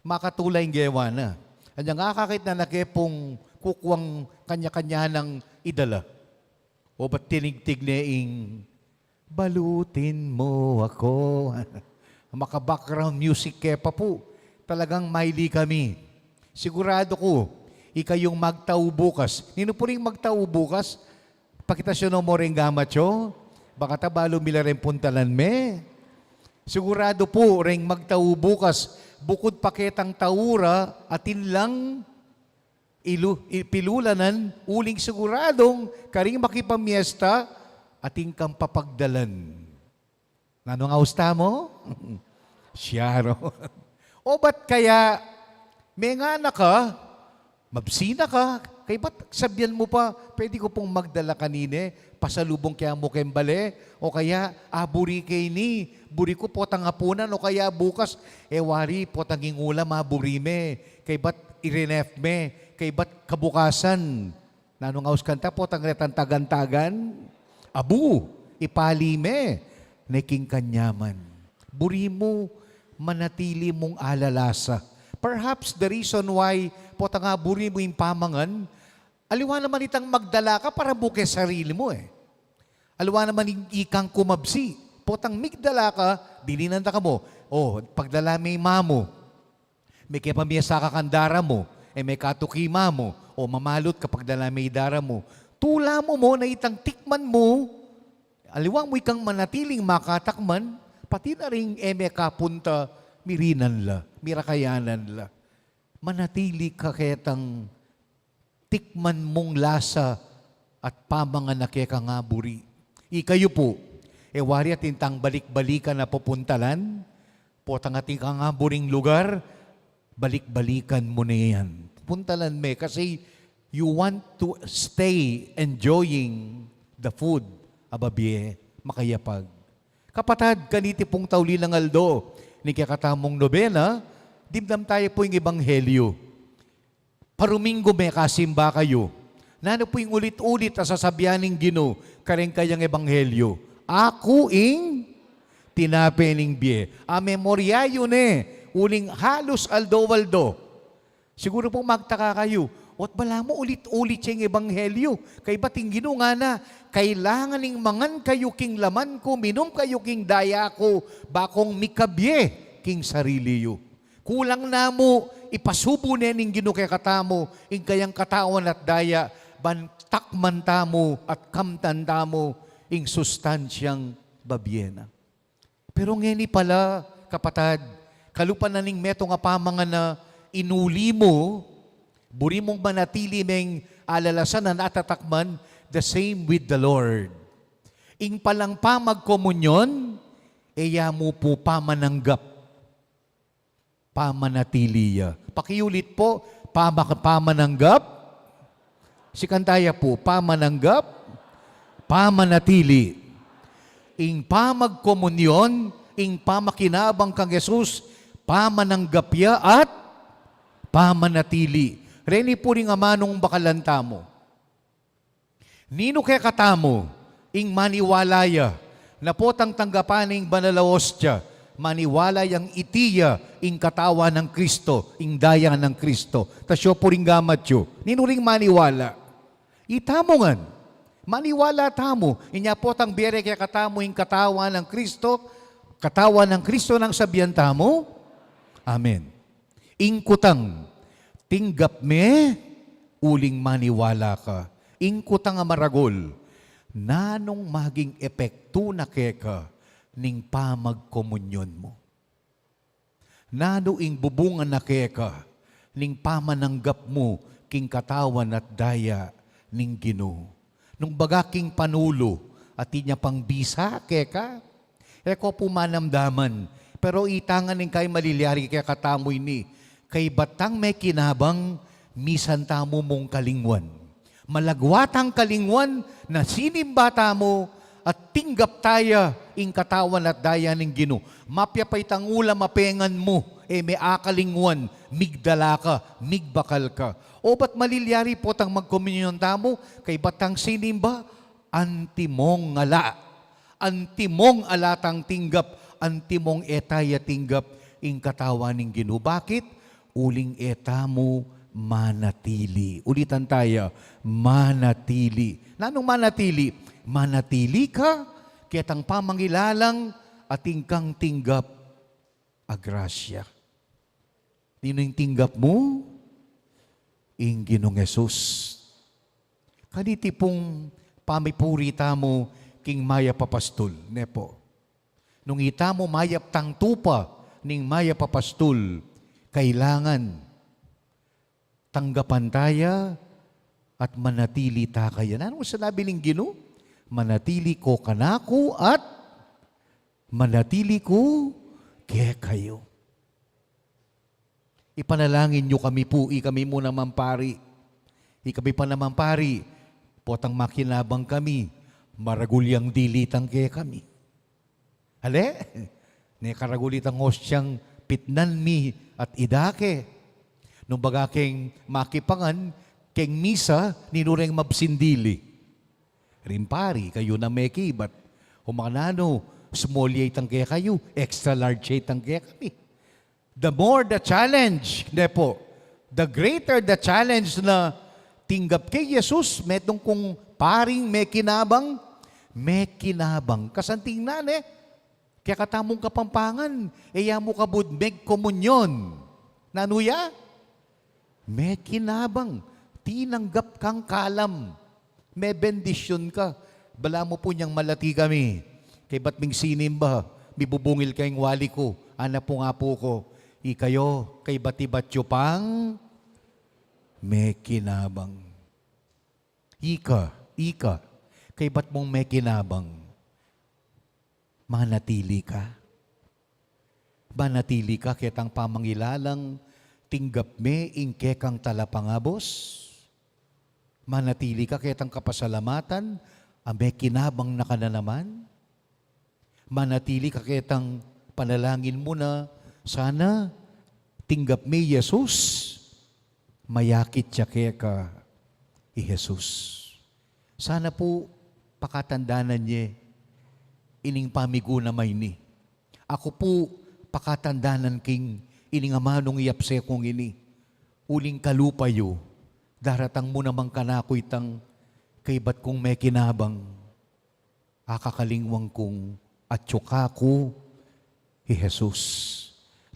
makatula ing gewa na. Anyang akakit na na ke pung kukuang kanya-kanya nang idala. O ba't tinigtig ne ing, "Balutin mo ako"? Maka-background music ke pa pu. Talagang maili kami. Sigurado ku, ikayung magtau bukas. Ninu pu ring magtau bukas? Pakita yu no mu reng gamat yu. Bang kata balu mi la reng puntalan me. Sigurado pu, reng magtau bukas, bukud pa ketang tau ra, atin lang ilu-, i-, pilulanan, uling siguradung karing makipamiesta, atin kang papagdalan. Nanung aus tamu? Sharon. O ba't kaya, mengana ka, mabsi na ka, kaybat sabian mu pa, pwede ku pung magdala kanine, pasalubung keya mu keng bale, o kaya, aburi ke ini, buri ku potang apunan, o kaya bukas, e wari, potang ing ulam, aburi me, kaybat i-renef me, kaybat kabukasan. Nanung aus kanta, potang retang tagan-tagan? Abu, ipali me, ne king kanyaman. Buri mu, manatili mung alalasa. Perhaps the reason why potang aburi mu ing pamangan, aliwa naman itang magdala ka para mu keng sarili mu e. Aliwa naman ing ikang kumabsi. Potang migdala ka, dininan da ka mu, o, pagdala me i mamu. Mekepamiesta ka kang dara mu, e mekatuki i mamu, o mamalut ka pagdala me i dara mu. Tula mu mu na itang tikman mu, aliwa mu ikang manatiling makatakman, pati na ring e mekapunta, mirinan la, mirakayanan la. Manatili ka ketang tikman mung lasa at pamangan a kekang aburi. Ikayu pu, e wari atin tang balik-balikan a pupuntalan, potang atin kang aburing lugar, balik-balikan mu ne yan. Pupuntalan me, kasi you want to stay enjoying the food, a babie, makayapag. Kapatad, kaniti pung tauli nang aldo ning kekatamung nobena, dimdam taya pu ing ebanghelyo. Paruminggu mekasimba kayu. Nanu pu ing ulit-ulit a sasabian ning Ginu kareng kayang ebanghelyo? Aku ing tinape ning bie. A, memorya yu ne, uling halus aldo-aldo. Siguru pu magtaka kayu, o ba't bala mu ulit-ulit ya ing ebanghelyo? Kaybat ing Ginu ngana, kailangan ing mangan kayu king laman ku, minum kayu king daya ku, bakung mikabie king sarili yu. Kulang na mu, ipasubu ne ning Ginu kekatamu ing kayang katawan at daya, ban takman tamu at kamtan tamu ing sustansyang babie na. Pero ngeni pala, kapatad, kalupa na ning metung a pamangan a inuli mu, Buri mung manatili meng alalasan at atakman, the same with the Lord. Ing palang pamagkomunyon, e ya mu pu pamananggap, pamanatili ya. Pakiulit pu, pama-, pamananggap. Sikan taya pu, pamananggap, pamanatili. Ing pamagkomunyon, ing pamakinabang kang Jesus, pamananggap ya at pamanatili. Reni pu ring amanung bakalan tamu. Ninu kekatamu ing maniwala ya na potang tanggapan ing banal a ostia, maniwala yang iti ya ing katawan nang Kristo, ing daya nang Kristo? Tasyo pu ring gamat yu. Ninu ring maniwala? Itamu ngan. Maniwala tamu. Inya potang bere kekatamu ing katawan nang Kristo, katawan nang Kristo nang sabian tamu. Amen. Ing kutang, tinggap me uling maniwala ka. Ing kutang a maragul, nanung maging epektu na keka ning pamagkomunyon mu? Nanu ing bubungan na keka ning pamananggap mu king katawan at daya ning Ginu? Nung baga king panulu, atin ya pang bisa keka? E ko pu manamdaman, pero ita ngan ing kaybat malilyari kekatamu ini, kaybat tang mekinabang, misan tamu mung kalingwan. Malagwa tang kalingwan na sinimba tamu at tinggap taya ing katawan at daya ning Ginu. Mapya pa itang ulam a pengan mu, e me akalingwan, migdala ka, migbakal ka. O bat malilyari potang magkomunyon tamu, kaybat tang sinimba, antimong ala. Antimong ala tang tinggap, antimong e taya tinggap ing katawan ning Ginu. Bakit? Uling e tamu manatili. Ulitan taya, manatili. Nanung manatili? Manatili ka ketang pamangilalang atin kang tinggap a grasya. Ninu ing tinggap mu? Ing Ginung Jesus. Kaniti pung pamipuri tamu king mayap a pastul, ne pu? Nung ita mu mayap tang tupa ning mayap a pastul, kailangan tanggapan taya at manatili ta kaya. Nanung sinabi ning Ginu? Manatili ko kanaku at manatili ku kekayu. Ipanalangin yu kami pu, ikami mu naman pari. Ikami pa naman pari, potang makinabang kami, maragul yang dili tang kekami. Ale? Ne karagul itang ostiang pitnan mi at idake. Nung baga keng makipangan keng misa, ninu reng mabsin dili? Ring pari, kayu na mekibat. O makananu, small ya itang kekayu, extra large ya itang kekami. The more the challenge, ne pu? The greater the challenge na tinggap ke Jesus, metung kung paring mekinabang, mekinabang. Kasanting na, ne? Kekatamung Kapampangan, e ya mu kabud megkomunyon. Nanu ya? Mekinabang, tinanggap kang kalam, mebendisyun ka. Balamu pu inyang malati kami, kaybat ming sinimba, mibubungil keng wali ku, ana pung apu ku, ikayu, kaybat-ibat yu pang mekinabang. Ika, ika, kaybat mung mekinabang, manatili ka? Manatili ka ketang pamangilalang tinggap me ing kekang Talapangabus? Manatili ka ketang kapasalamatan a mekinabang na ka na naman? Manatili ka ketang panalangin mu na sana tinggap me i Jesus, mayakit ya keka i Jesus? Sana pu pakatandanan ye ining pamigunam a ini. Aku pu pakatandanan king ining amanung yapse kung ini. Uling kalupa yu, daratang mu naman kanaku itang kaybat kung mekinabang. Akakalingwan kung atyu kaku i Jesus.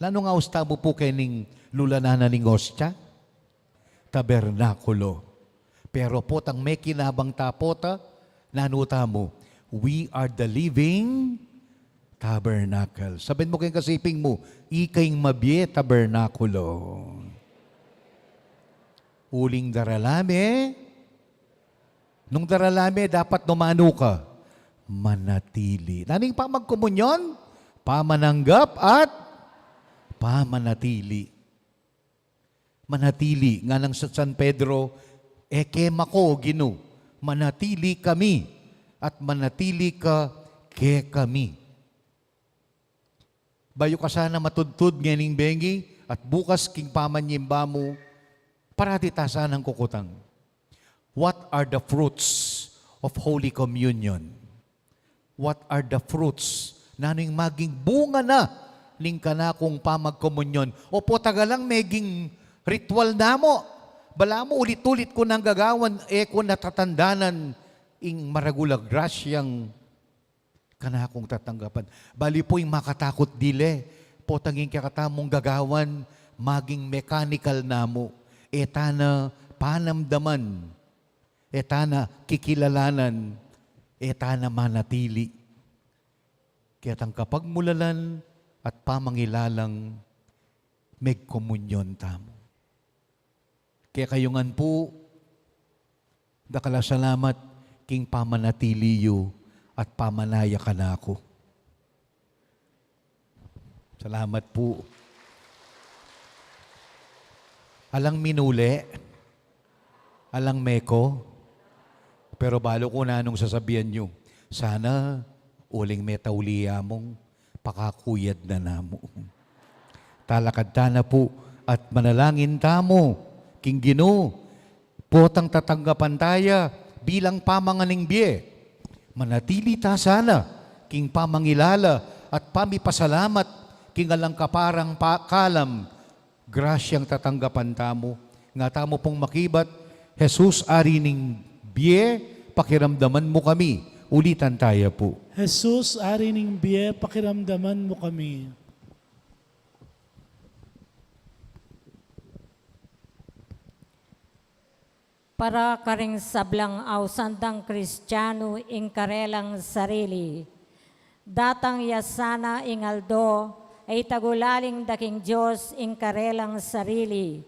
Nanu ing aus tamu pu kening lulanan na ning ostia? Tabernakulo. Pero potang mekinabang ta pota, nanu tamu? We are the living tabernacle. Sabyan mu keng kasiping mu, ika ing mabie tabernakulo. Uling darala me, nung darala me, dapat nu manu ka? Manatili. Nanu ing pamagkomunyon? Pamananggap at pamanatili. Manatili, ngana nang San Pedro, e keka ko, Ginu, manatili kami, at manatili ka kekami. Bayu ka sana matudtud ngening bengi at bukas king pamanyimba mu, parati ta sanang kukutang, what are the fruits of Holy Communion? What are the fruits? Nanu ing maging bunga na ning kanakung pamagkomunyon? O potang alang meging ritual na mu? Balamu ulit-ulit ku nang gagawan, e ku natatandanan ing maragul a grasyang kanakung tatanggapan. Bali pu ing makatakut dili, potang ing kekatamung gagawan, maging mechanical na mu, e ta na panamdaman, e ta na kikilalanan, e ta na manatili. Ketang kapagmulalan at pamangilalang megkomunyon tamu. Kekayu ngan pu, dakal a salamat king pamanatili yu at pamanaya kanaku. Salamat pu. Alang minule, alang meko, pero balu ku nanung sasabian yu. Sana uling metauli ya mung pakakuyad na namu. Talakad ta na pu at manalangin tamu king Ginu, potang tatanggapan ta ya bilang pamanganing bie. Manatili ta sana king pamangilala at pamipasalamat king alang kaparang pa-, kalam, grasyang tatanggapan tamu. Nga tamu pung makibat, Jesus, Ari ning bie, pakiramdaman mu kami. Ulitan ta ya pu. Jesus, Ari ning bie, pakiramdaman mu kami. Para karing sablang ausan dang Kristianu ing karelang sarili. Datang ya sana ing aldo, a itagulaling da king Dios ing karelang sarili.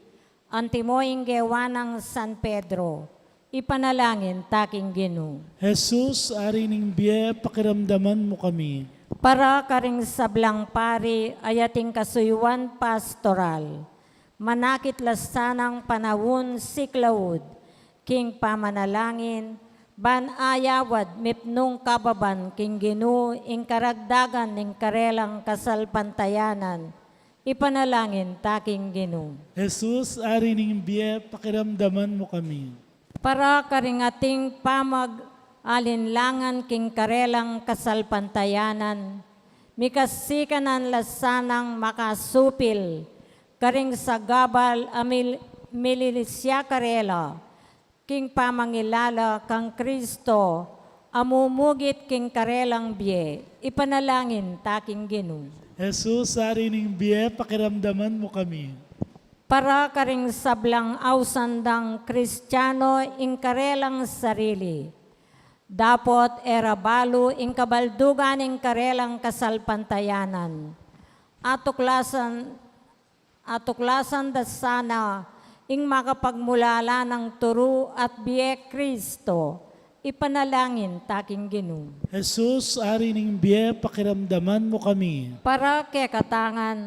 Antimo ing gewa nang San Pedro, ipanalangin ta king Ginu. Jesus, Ari ning bie, pakiramdaman mu kami. Para karing sablang pari a yating kasuyuan pastoral, manakit la sanang panaun siklaud king pamanalangin, ban ayawad mipnung kababan king Ginu ing karagdagan ning karelang kasalpantayanan, ipanalangin ta king Ginu. Jesus, Ari ning bie, pakiramdaman mu kami. Para karing ating pamag-alinlangan king karelang kasalpantayanan, mikasikanan la sanang makasupil karing sagabal a mil-, mililisya karela king pamangilala kang Kristo a mumugit king karelang bie, ipanalangin ta king Ginu. Jesus, Ari ning bie, pakiramdaman mu kami. Para karing sablang ausan dang Kristiano ing karelang sarili, dapot e ra balu ing kabaldugan ning karelang kasalpantayanan. Atuklasan, atuklasan da sana ing makapagmulalang turu at bie Kristo, ipanalangin ta king Ginu. Jesus, Ari ning bie, pakiramdaman mu kami. Para kekatang ngan,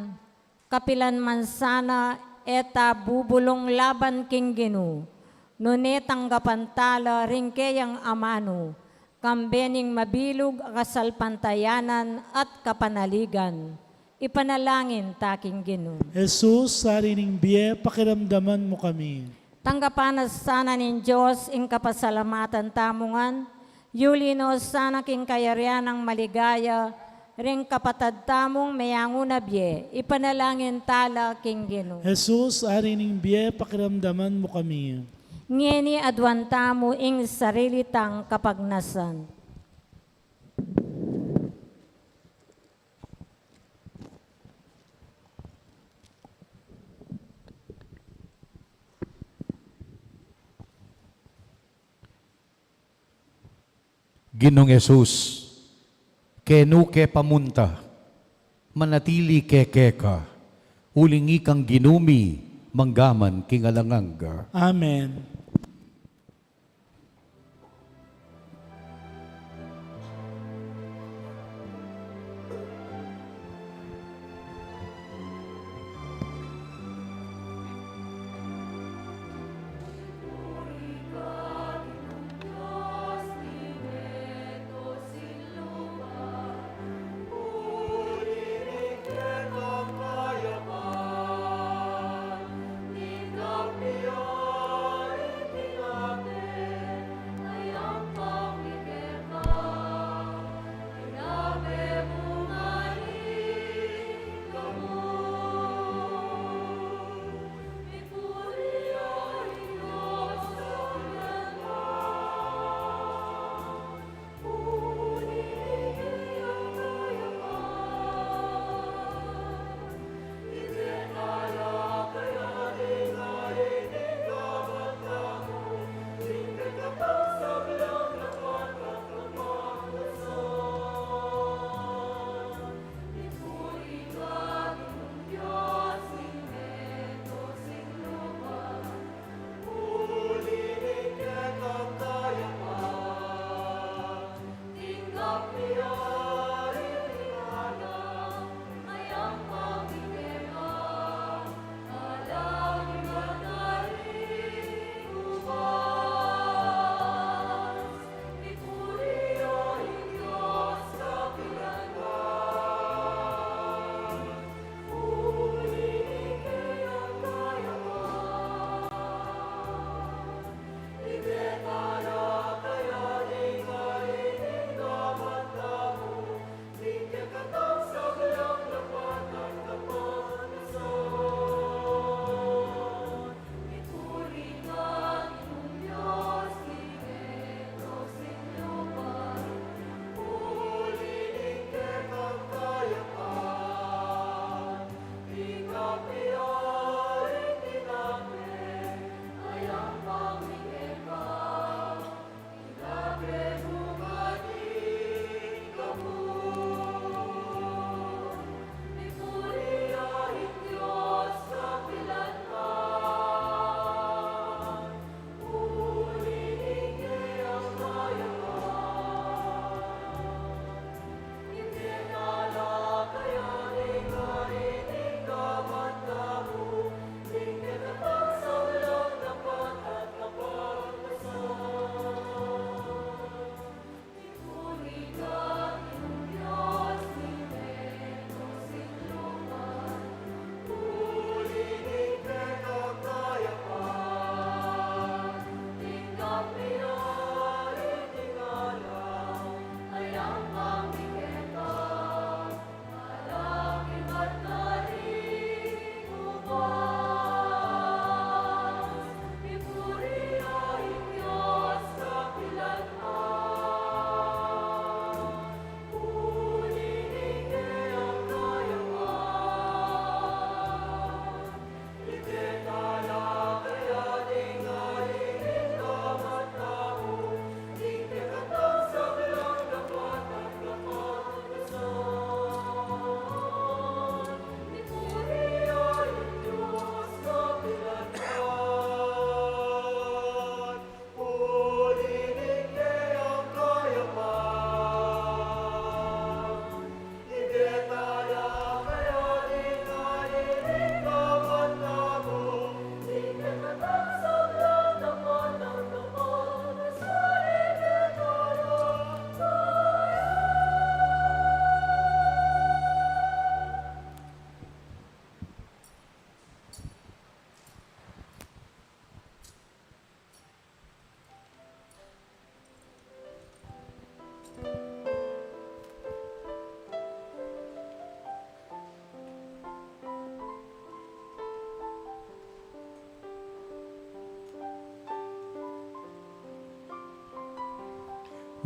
kapilan man sana e ta bubulung laban king Ginu, nune tanggapan ta la ring keyang amanu, kambe ning mabilug a kasalpantayanan at kapanaligan, ipanalangin ta king Ginu. Jesus, Ari ning bie, pakiramdaman mu kami. Tanggapan na sana ning Dios ing kapasalamatan tamu ngan, yuli no sana king kayarian nang maligaya ring kapatad tamung meyangu na bie, ipanalangin ta la king Ginu. Jesus, Ari ning bie, pakiramdaman mu kami. Ngeni aduan tamu ing sarili tang kapagnasan. Ginung Jesus, kenu ke pamunta, manatili ke keka, uling ikang Ginu mi, mangga man king alang angga. Amen.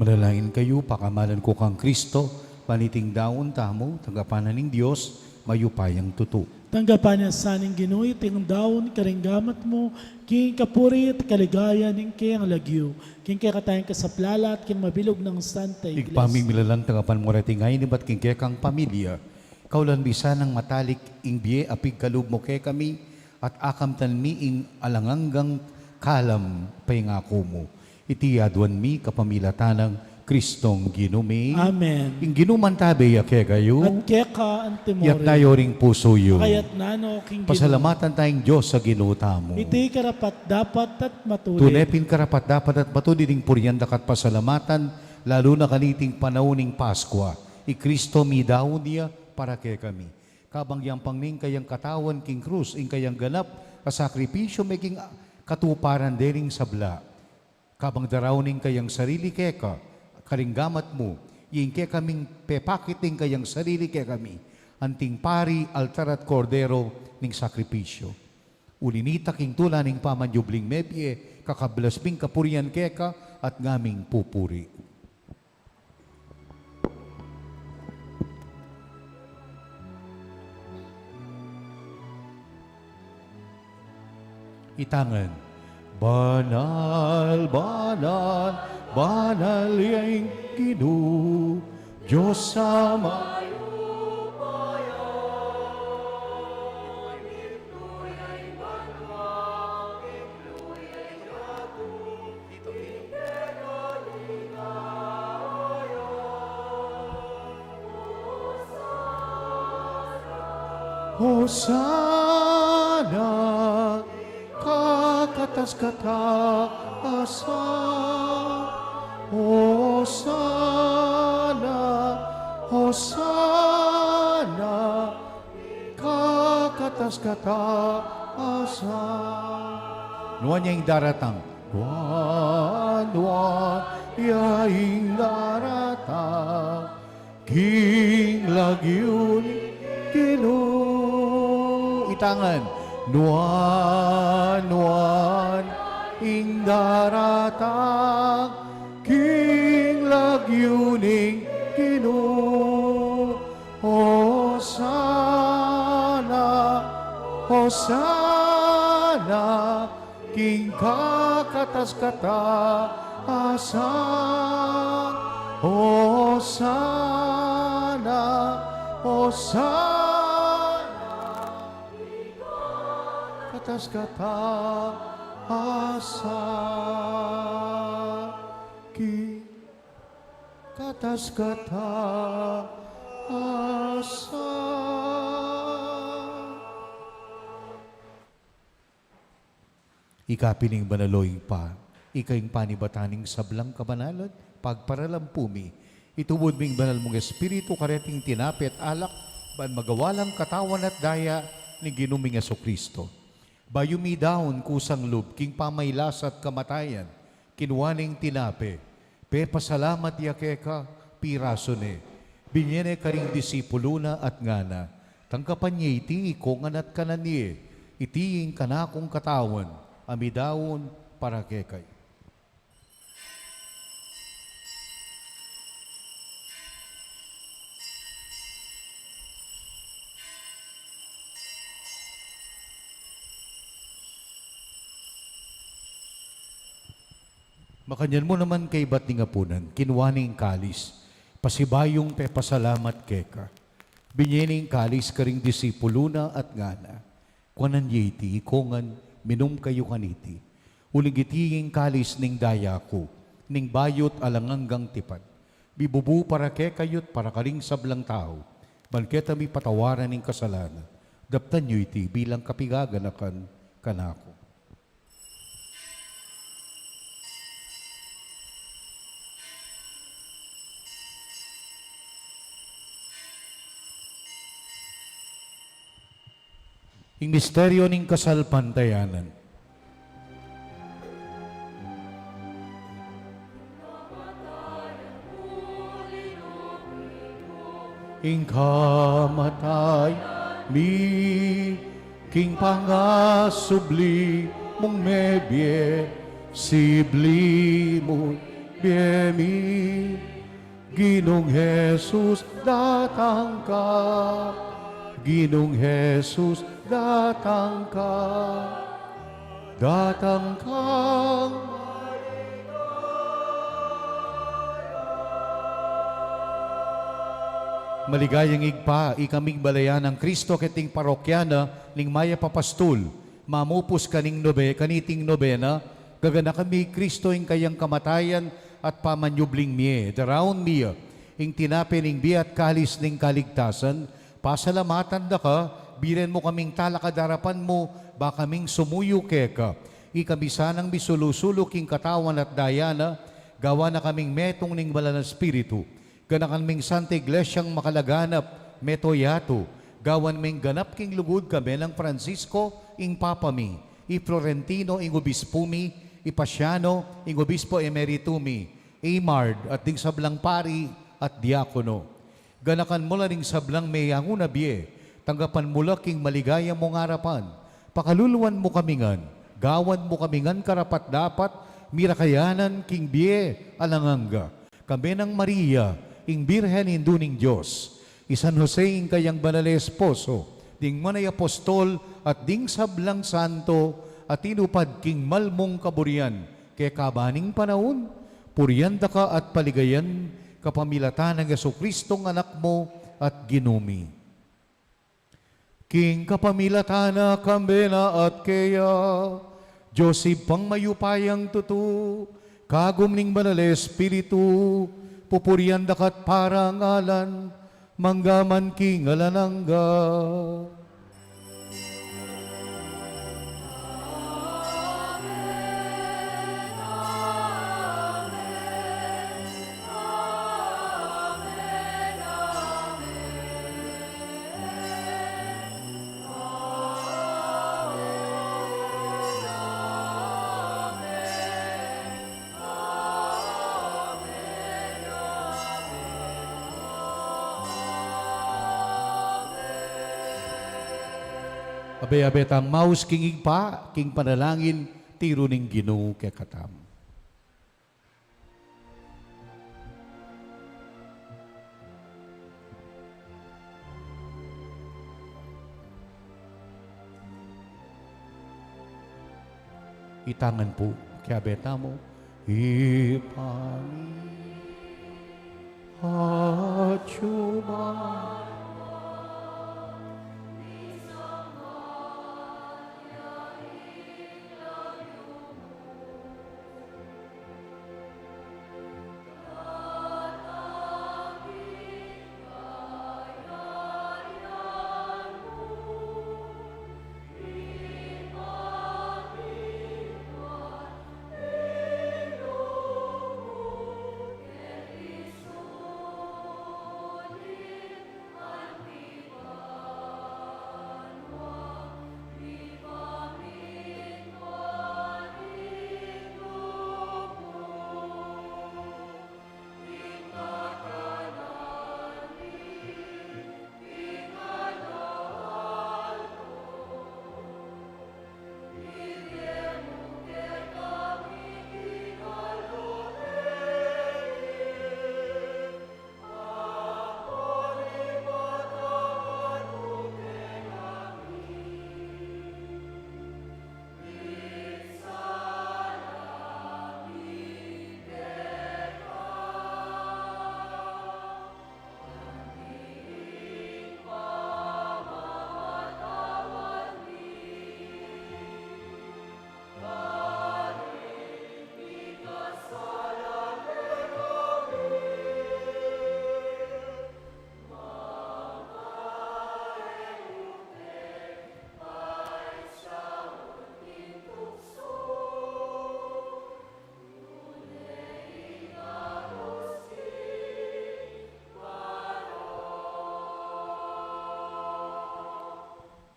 Manalangin kayu, pakamalan ku kang Kristo, ban iting daun tamu, tanggapan na ning Dios, mayupayang tutu. Tanggapan na sa ning Ginu iting daun karing gamat mu, king kapurian at kaligayan ning kayang lagyu, king kekatang kasaplalan at king mabilug nang Santa Iglesia. Ibpa mi, milalang tanggapan mu reting ainibat king kekang pamilya, kaulan mi sanang matalik ing bie a pigkalub mu kekami, At akamtan mi ing alang anggang kalam pay ngaku mu. Iti aduan mi kapamilatan nang Kristong Ginu mi. Amen. Ing Ginu mantabi ya kekayu. At keka antimurin. Iyatas yu ring pusu yu. Kayat nanu king Ginu. Pasalamatan taya ing Dios a Ginu tamu. Iti karapat-dapat at matulid. Tune pin karapat-dapat at matulid ing purian daka at pasalamatan, lalu na kaniting panaun ning Paskua. I Kristo midaun ya para kekami. Kabang yampang ne ing kayang katawan king krus, ing kayang ganap a sakripisyu, meging katuparan de ring sabla. Kabang daraun ne ing kayang sarili keka, karing gamat mu, ing kekaming pepakit ing kayang sarili kekami, anting pari, altar at kordero ning sakripisyu. Uli na nita king tula ning pamanyubling mebie, kakablas ming kapurian keka at ngaming pupuri. Itangan. Banal, banal, banal ya ing Ginu, Dios Ama. Hosana, kakatas-katasan. Hosana, Hosana, kakatas-katasan. Nuan ya ing daratang. Nuan, nuan ya ing daratang king lagyu ning Ginu. Itangan. Nuan, nuan ing daratang king lagyu ning Ginu. Hosana, Hosana king kakatas-katasan. Hosana, Hosana, katas-katasan. King katas-katasan. Ika pin ing banal, o Ibpa, ika ing panibatan ning sablang kabanalan, pagparalampu mi. Itubud ming banal mung Espiritu kareting tinape at alak, ban magawa lang katawan at daya ning Ginu ming Jesucristo. Bayu midaun kusang lub king pamaylasa at kamatayan, kinua ne ing tinape, pepasalamat ya keka, pirasu ne, binye ne karing disipulu na at ngana, tanggapan ye iti ikongan at kanan ye, iti ing kanakung katawan a midaun para kekayu. Makanyan mu naman kaybat ning apunan, kinua ne ing kalis, pasibayung pepasalamat keka. Binye ne ing kalis karing disipulu na at ngana, kuanan ye iti ikongan, minum kayu kaniti. Uling iti ing kalis ning daya ku, ning bayu't alang anggang tipan. Mibubu para kekayu at para karing sablang tau, ban keta mipatawaran ing kasalanan. Daptan yu iti bilang kapigaganakan kanaku. Ing misteryo ning kasalpantayanan. Ing kamatayan mi, king pangasubli mung mebie, sibli mu bie mi. Ginung Jesus, datang ka. Ginung Jesus, datang ka. Datang kang maligayang Ibpa, ikaming balayan nang Kristo keting parokya na ning Mayap a Pastul, Mamupus kaning nobe-, kaniting nobena, gaganakan mi Kristo ing kayang kamatayan at pamanyubling mie, daraun mi ya ing tinape ning bie at kalis ning kaligtasan, pasalamatan da ka, biren mu kaming talakad arapan mu, ba kaming sumuyu keka. Ikami sanang misulu-sulu king katawan at daya na, gawa na kaming metung ning Banal a Espiritu. Ganakan ming Santa Iglesia a makalaganap, metung yatu, gawan ming ganap king lugud kami nang Francisco, ing Papa mi, i Florentino, ing Obispo mi, i Paciano, ing Obispo Emerito mi, i Mard, at ding sablang pari at diakono. Ganakan mu la ring sablang meyangu na bie, tanggapan mu la king maligaya mung arapan. Pakaluluan mu kami ngan, gawan mu kami ngan karapat-dapat, mirakayanan king bie alang angga. Kami nang Maria, ing Birhen Indu ning Dios, i San Jose ing kayang banal a esposo, ding banal a apostol at ding sablang santo a tinupad king malmung kaburian, keka ba ning panaun, purian da ka at paligayan kapamilatan nang Jesucristong Anak mu at Ginu mi. King kapamilatan na, kambe na at keya, Dios Ibpang mayupayang tutu, kagum ning Banal a Espiritu, pupurian da ka at parangalan, mangga man king alang angga. Abe-abe tang maus king Ibpa, king panalangin, tiru ning Ginu kekatamu. Itang ngan pu, kiabe tamu, Ibpa mi, atsu ka banua.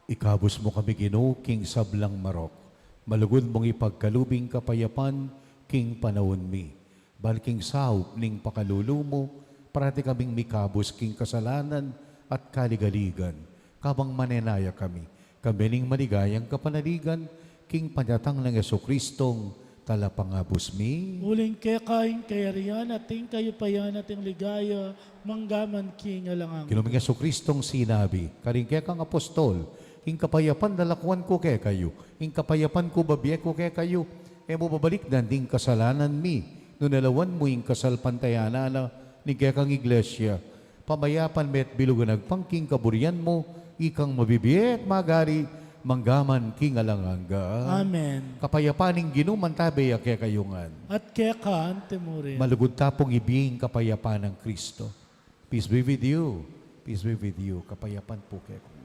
Ikabus mu kami, Ginu, king sablang marok. Malugud mung ipagkalub ing kapayapan king panaun mi. Ban king saup ning pakalulu mu, parati kaming mikabus king kasalanan at kaligaligan, kabang manenaya kami, kami ning maligayang kapanaligan, king panyatang nang Jesucristong Talapangabus mi. Uling keka ing kayarian at ing kayupayan at ing ligaya, mangga man king alang angga. Ginung Jesucristong sinabi karing kekang apostol, ing kapayapan lalakuan ku kekayu, ing kapayapan ku bibie ku kekayu, e mu babalikdan ding kasalanan mi, nune lawan mu ing kasalpantayanan na ning kekang Iglesia. Pamayapan me at bilugan agpang king kaburian mu, ikang mabibie at magari Mangga man king alang angga. Amen. Kapayapan ning Ginu mantabe ya kekayu ngan. At keka antimurin. Malugud ta pung ibie ing kapayapan nang Kristo. Peace be with you. Peace be with you. Kapayapan pu kekayu.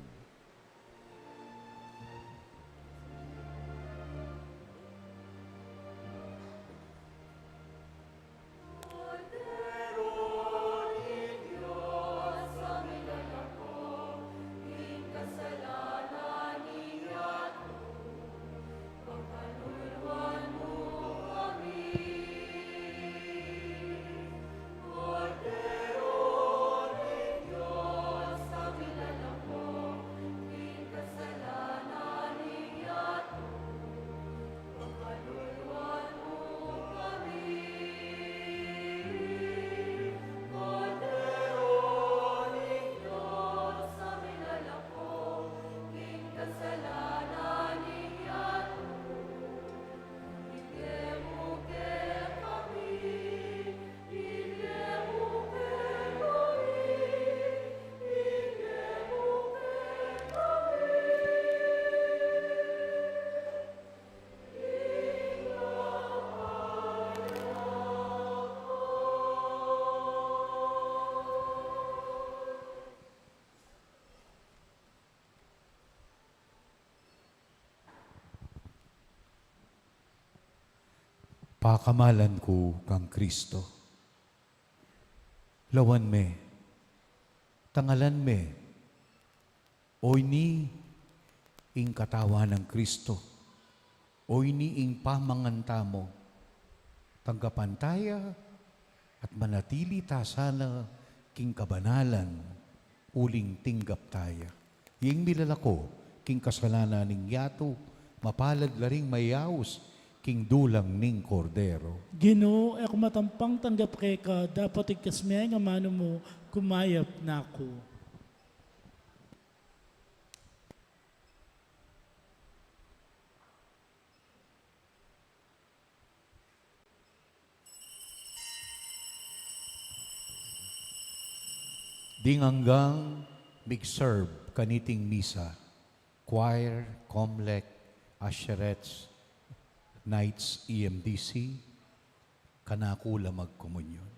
Pakamalan ku kang Kristo. Lawan me, tangalan me, o ini ing katawan nang Kristo, o ini ing pamangan tamu, tanggapan ta ya at manatili ta sana king kabanalan, uling tinggap ta ya. Ing milalako king kasalanan ning yatu, mapalad la ring mayaus king dulang ning Kordero. Ginu, e ku matampang tanggap keka, dapot igkas me ing amanu mu, kumayap na ku. Ding anggang mig-serve kaniting misa, choir, Comlec, usherettes, Knights, E M D C, kanaku la magkomunyon.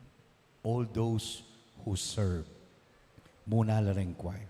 All those who serve. Muna la ring choir.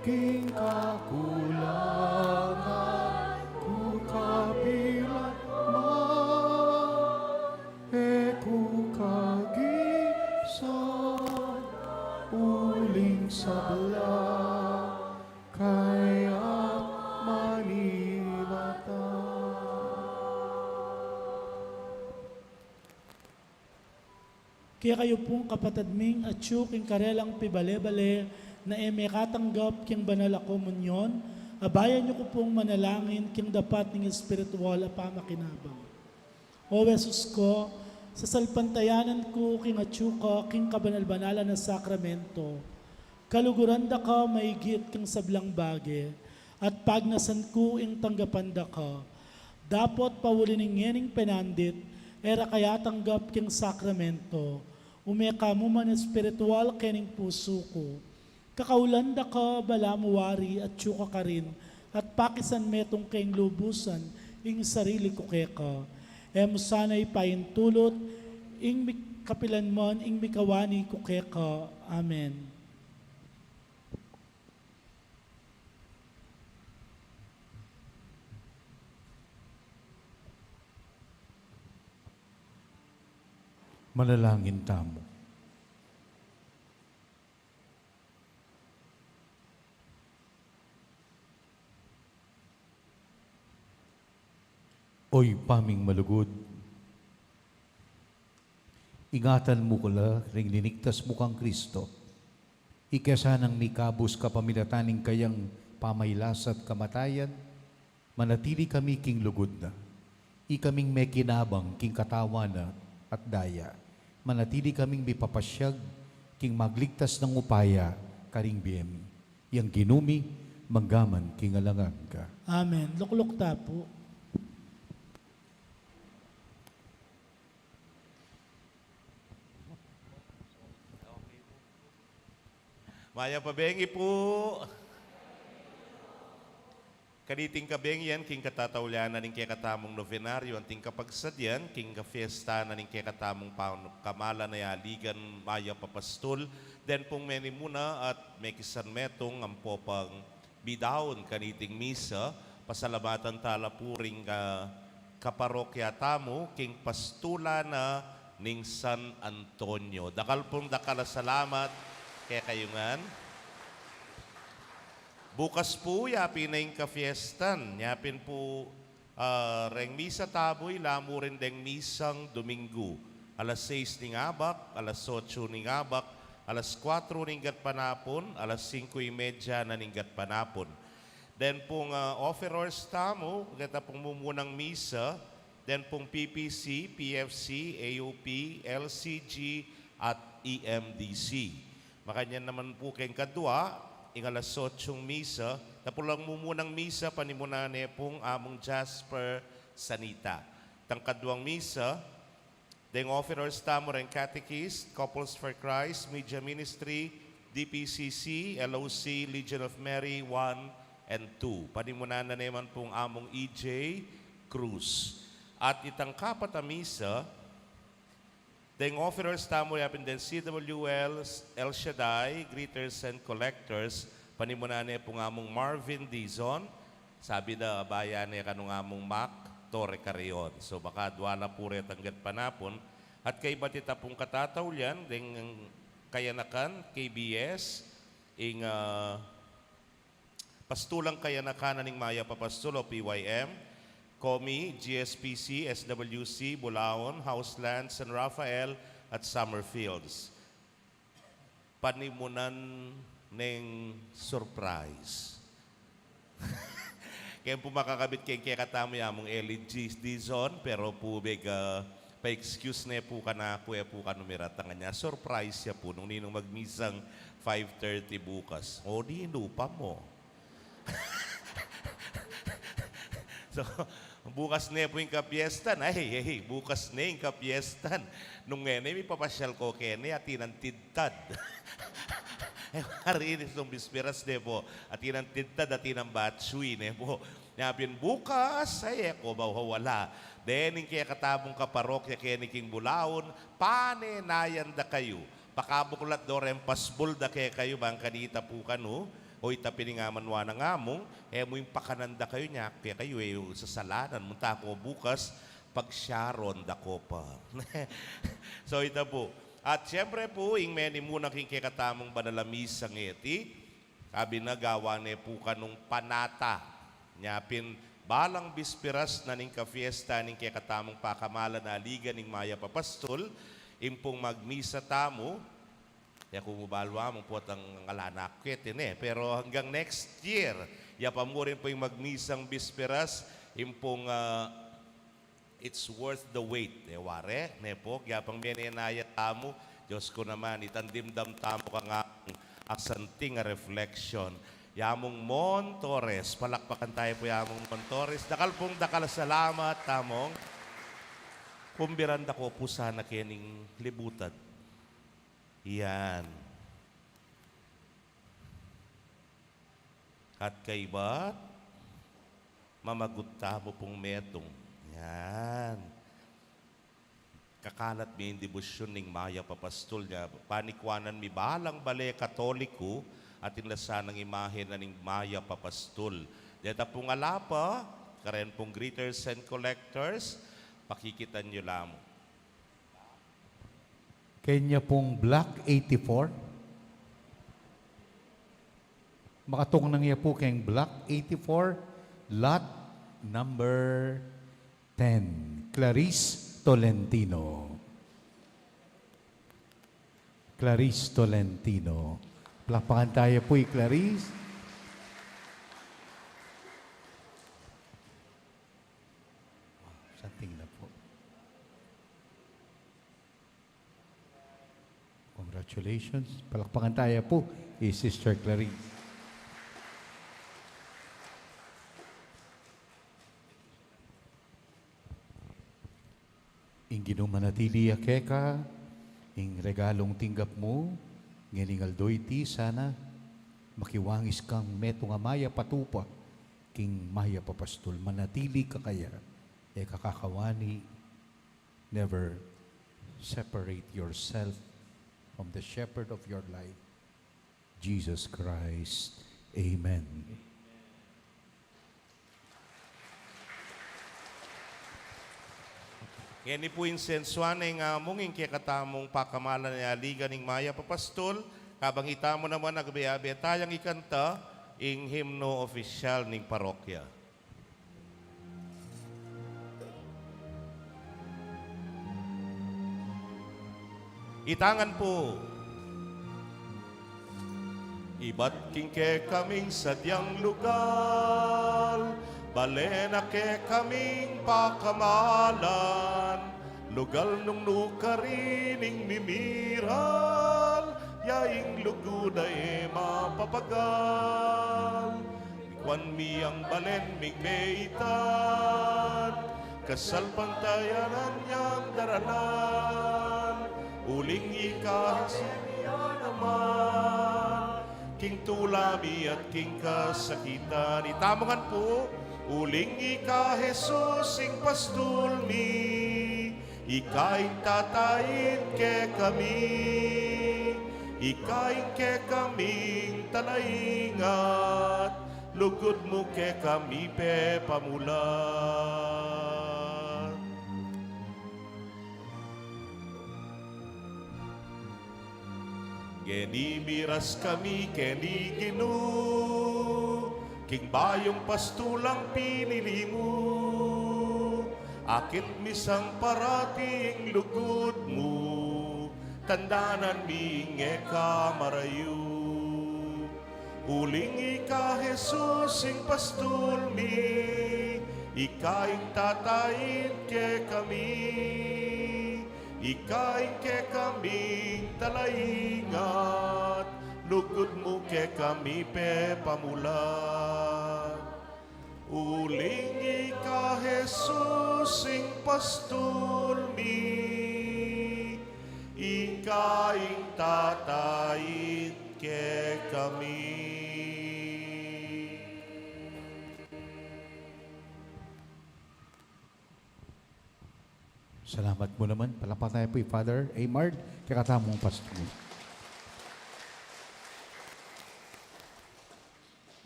Ing kakulangan ku kapilan man, e ku kagisan uling sabla, kaya manilata. Kekayu pung kapatad ming atyu king karelang pibale-bale na e mekatanggap king banal a komunyon, abayan yu ku pung manalangin king dapat ning espiritual a pamakinabang. O Jesus ku, sasalpantayanan ku king atyu ka king kabanal-banalan a sakramento. Kaluguran da ka maigit king sablang bage, at pagnasan ku ing tanggapan da ka. Dapot pauli ning ngening penandit, e ra ka yatanggap king sakramento, ume ka mu man espiritual kening pusu ku. Kakaulan da ka balamu wari atyu ka karin, at pakisan metung keng lubusan ing sarili ku keka. E mu sana ipaintulut ing mi-, kapilan man ing mikawani ku keka. Amen. Manalangin tamu. O Ibpa ming malugud, ingatan mu kala ring linigtas mu kang Kristo. Ika sanang mikabus kapamilatan ning kayang pamailas at kamatayan, manatili kami king lugud na. Ikaming mekinabang king katawan na at daya, manatili kaming mipapasyag king magligtas nang upaya karing bie mi. Yang Ginu mi, mangga man king alang angga. Amen. Lukluk ta pu. Mayap a bengi pu. Kaniting kabengi yan, king katataulian na ning kekatamung novenario, anting kapagsadyan king kapiesta na ning kekatamung paun-, kamalan a yaligan mayap a pastul, den pung menimuna at mekisan metung ampo pang bidaun kaniting misa, pasalamatan tala pu ring, ah, kaparokya tamu king pastulan na ning San Antonio. Dakal pung dakal a salamat kekayu ngan. Bukas pu, yapin na ing kapiestan, yapin pu, ah, reng misa tamu, ila mu rin deng misang Domingo, alas seis ning abak, alas otso ning abak, alas kuatro ning gatpanapun, alas singko y media na ning gatpanapun. Den pung, ah, offerers tamu, keta pung mumunang misa, den pung P P C, P F C, A U P, L C G, at E M D C. Makanyan naman pu keng kadwa, ing alas otsong misa, na pu lang mumunang misa, panimunan ne pung Among Jasper Sanita. Tang kadwang misa, deng offerers tamu reng Catechist, Couples for Christ, Media Ministry, D P C C, L O C, Legion of Mary one and two. Panimunan na ne man pung Among E J Cruz. At itang kapat a misa, deng offerers tamu yapin deng C W L, El Shaddai, Greeters and Collectors, panimunan ne pung Among Marvin Dizon, sabi da, abayan ne kanu nang Among Mac Torre Carreon. So, baka dwala pu retang gatpanapun, at kaybat ita pung katataulian, deng kayanakan, K B S, ing, ah, Pastulang Kayanakan na ning Mayap a Pastul o P Y M, Comi, G S P C, S W C, Bulaon, Houseland, San Rafael, at Summerfields. Panimunan neng surprise. Keng pu makakabit keng kekatamu ya mung Ellie G Dizon, pero pu bega pa-excuse ne pu kanaku, e pu kanu miratang, nya surprise ya pu nung ninung magmisang five thirty bukas. O, di lupa mo. So, bukas ne pu ing kapiestan. Ay, ay, bukas ne ing kapiestan. Nung ngeni, mipapasyal ko keni, atin nang tidtad. E, hari ini, nung bisperas ne pu, atin nang tidtad, atin nang batsui ne pu. Nya pin bukas, ay, e ko mawawala. Dening kekatamung kaparokya keni king Bulaon, panenayan da kayu. Pakabuklat do reng pasbul da kekayu, bang kanita pu kanu, O ita pin ing amanwa nang amung, e mu ing pakanan da kayu, nya kekayu e yu sasalanan, munta ko bukas, pagsiaron da ko pa. So ita pu. At siyempre pu, ing menimu na king kekatamung banal a misa ngeti, kabina gawa ne pu kanung panata. Nya pin, balang bisperas na ning kafiesta ning kekatamung pakamalan a Liga ning Mayap a Pastul, ing pung magmisa tamu, e ku mu balu amung potang ala na ku keti ne, pero hanggang next year, ya pa mu rin pu ing magmisang bisperas, ing pung, ah, It's worth the wait, e ware, ne pu, ya pang menenaya tamu, Dios ku naman, itang dimdam tamu kang asanting a reflection. Ya mung Mon Torres, palakpakan tayu pu ya mung Mon Torres, dakal pung dakal a salamat, Among. Kumbiran da ko pu sana kening libutan. Yan. At kaybat, mamagut tamu pung metung. Yan. Kakalat mi ing debosyun ning Mayap a Pastul, nya panikuanan mi balang bale Katoliku, atin la sanang imahe na ning Mayap a Pastul. Deta pung ala pa, karen pung greeters and collectors, pakikitan yu la mu. Kenya pung Block eighty-four. Makatung na ya pu keng Block eighty-four, lot number ten. Clarice Tolentino. Clarice Tolentino. Palakpakan tayu pu i Clarice. Santing na pu. Congratulations. Palakpakan tayu pu i Sister Clarice. Ing Ginu manatili ya keka, ing regalung tinggap mu ngening aldo iti sana makiwangis kang metung a mayap a tupa king Mayap a Pastul, manatili ka kaya, e ka kakawani. Never separate yourself from the Shepherd of your life, Jesus Christ. Amen. Ngeni pu, insensuan ne ing among ing kekatamung pakamalan a Liga ning Mayap a Pastul, kabang itamu naman agbe-abe tayang ikanta ing himno opisyal ning parokya. Itangan pu. Ibat king kekaming sadyang lugal, bale na kekaming pakamalan, lugal nung nukarin ing mimiral, ya ing lugud a e mapapagal. Mikwan mi yang balen ming meitan, kasalpantayanan yang daralan, uling ika Hesus naman, king tula mi at king kasakitan. Itamu ngan pu, uling ika Hesus ing pastul mi, ika ing tatait kekami, ika ing kekaming talaingat, lugud mu kekami pepamulan. Ngeni miras kami keni Ginu, king bayung pastulang pinili mu, akit mi sang parati ing lugud mu, tandanan mi ing e ka marayu. Uling ika Hesus ing pastul mi, ika ing tatait kekami, ika ing kekaming talaingat, lugud mu kekami pepamulan. Uling ika Hesus ing pastul mi, ika ing tatait kekami. Salamat mu naman. Palakpakan tayu pu i Father Aymar, kekatamung pastul.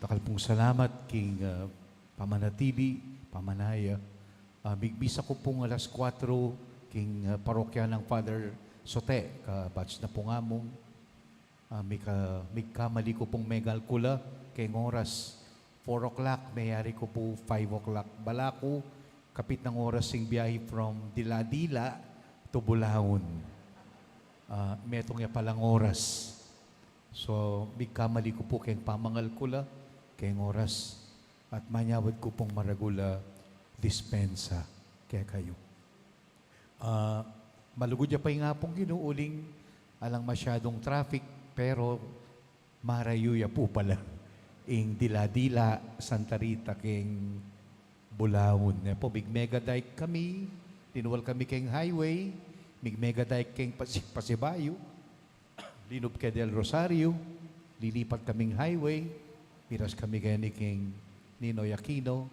Dakal pung salamat king, ah, pamanatili, pamanaya. Ah, migmisa ku pung alas kuatro king, ah, parokya nang Father Sote, ka-batch na pu namung. Ah, mika-, migkamali ku pung megalkula keng oras. Four o'clock, meyari ku pu five o'clock. Balaku, kapitnan oras ing biahi from Dila-Dila to Bulaon. Ah, metung ya palang oras. So, migkamali ku pu keng pamangalkula keng oras, at manyawad ku pung maragul a dispensa kekayu. Ah, malugud ya pa ing Apung Ginu uling alang masyadung traffic, pero marayu ya pu pala ing Dila-Dila, Santa Rita keng Bulaon. Ne pu, mig-mega dike kami, linwal kami keng highway, mig-mega dike keng Pasi-, Pasibayu, linub ke Del Rosario, lilipat kaming highway, miras kami keni keng Ninoy Aquino,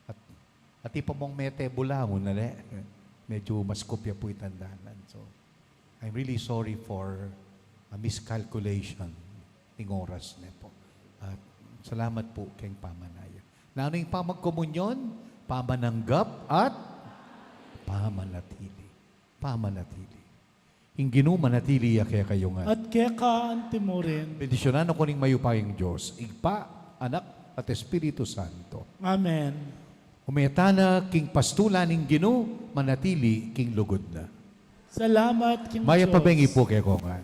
at, at ipamong mete Bulaon, ale? Medyu maskup ya pu itang dalan. So, I'm really sorry for a miscalculation ning oras ne pu. At salamat pu keng pamanaya. Nanu ing pamagkomunyon, pamananggap at pamanatili. Pamanatili. Ing Ginu manatili ya kekayu ngan. At keka anti mu rin. Bendisyunan na kayu ning mayupayang Dios, Ibpa, Anak, at Espiritu Santo. Amen. Ume tana king pastulan ning Ginu, manatili king lugud na. Salamat king Mayap a Dios. Bengi pu kekongan.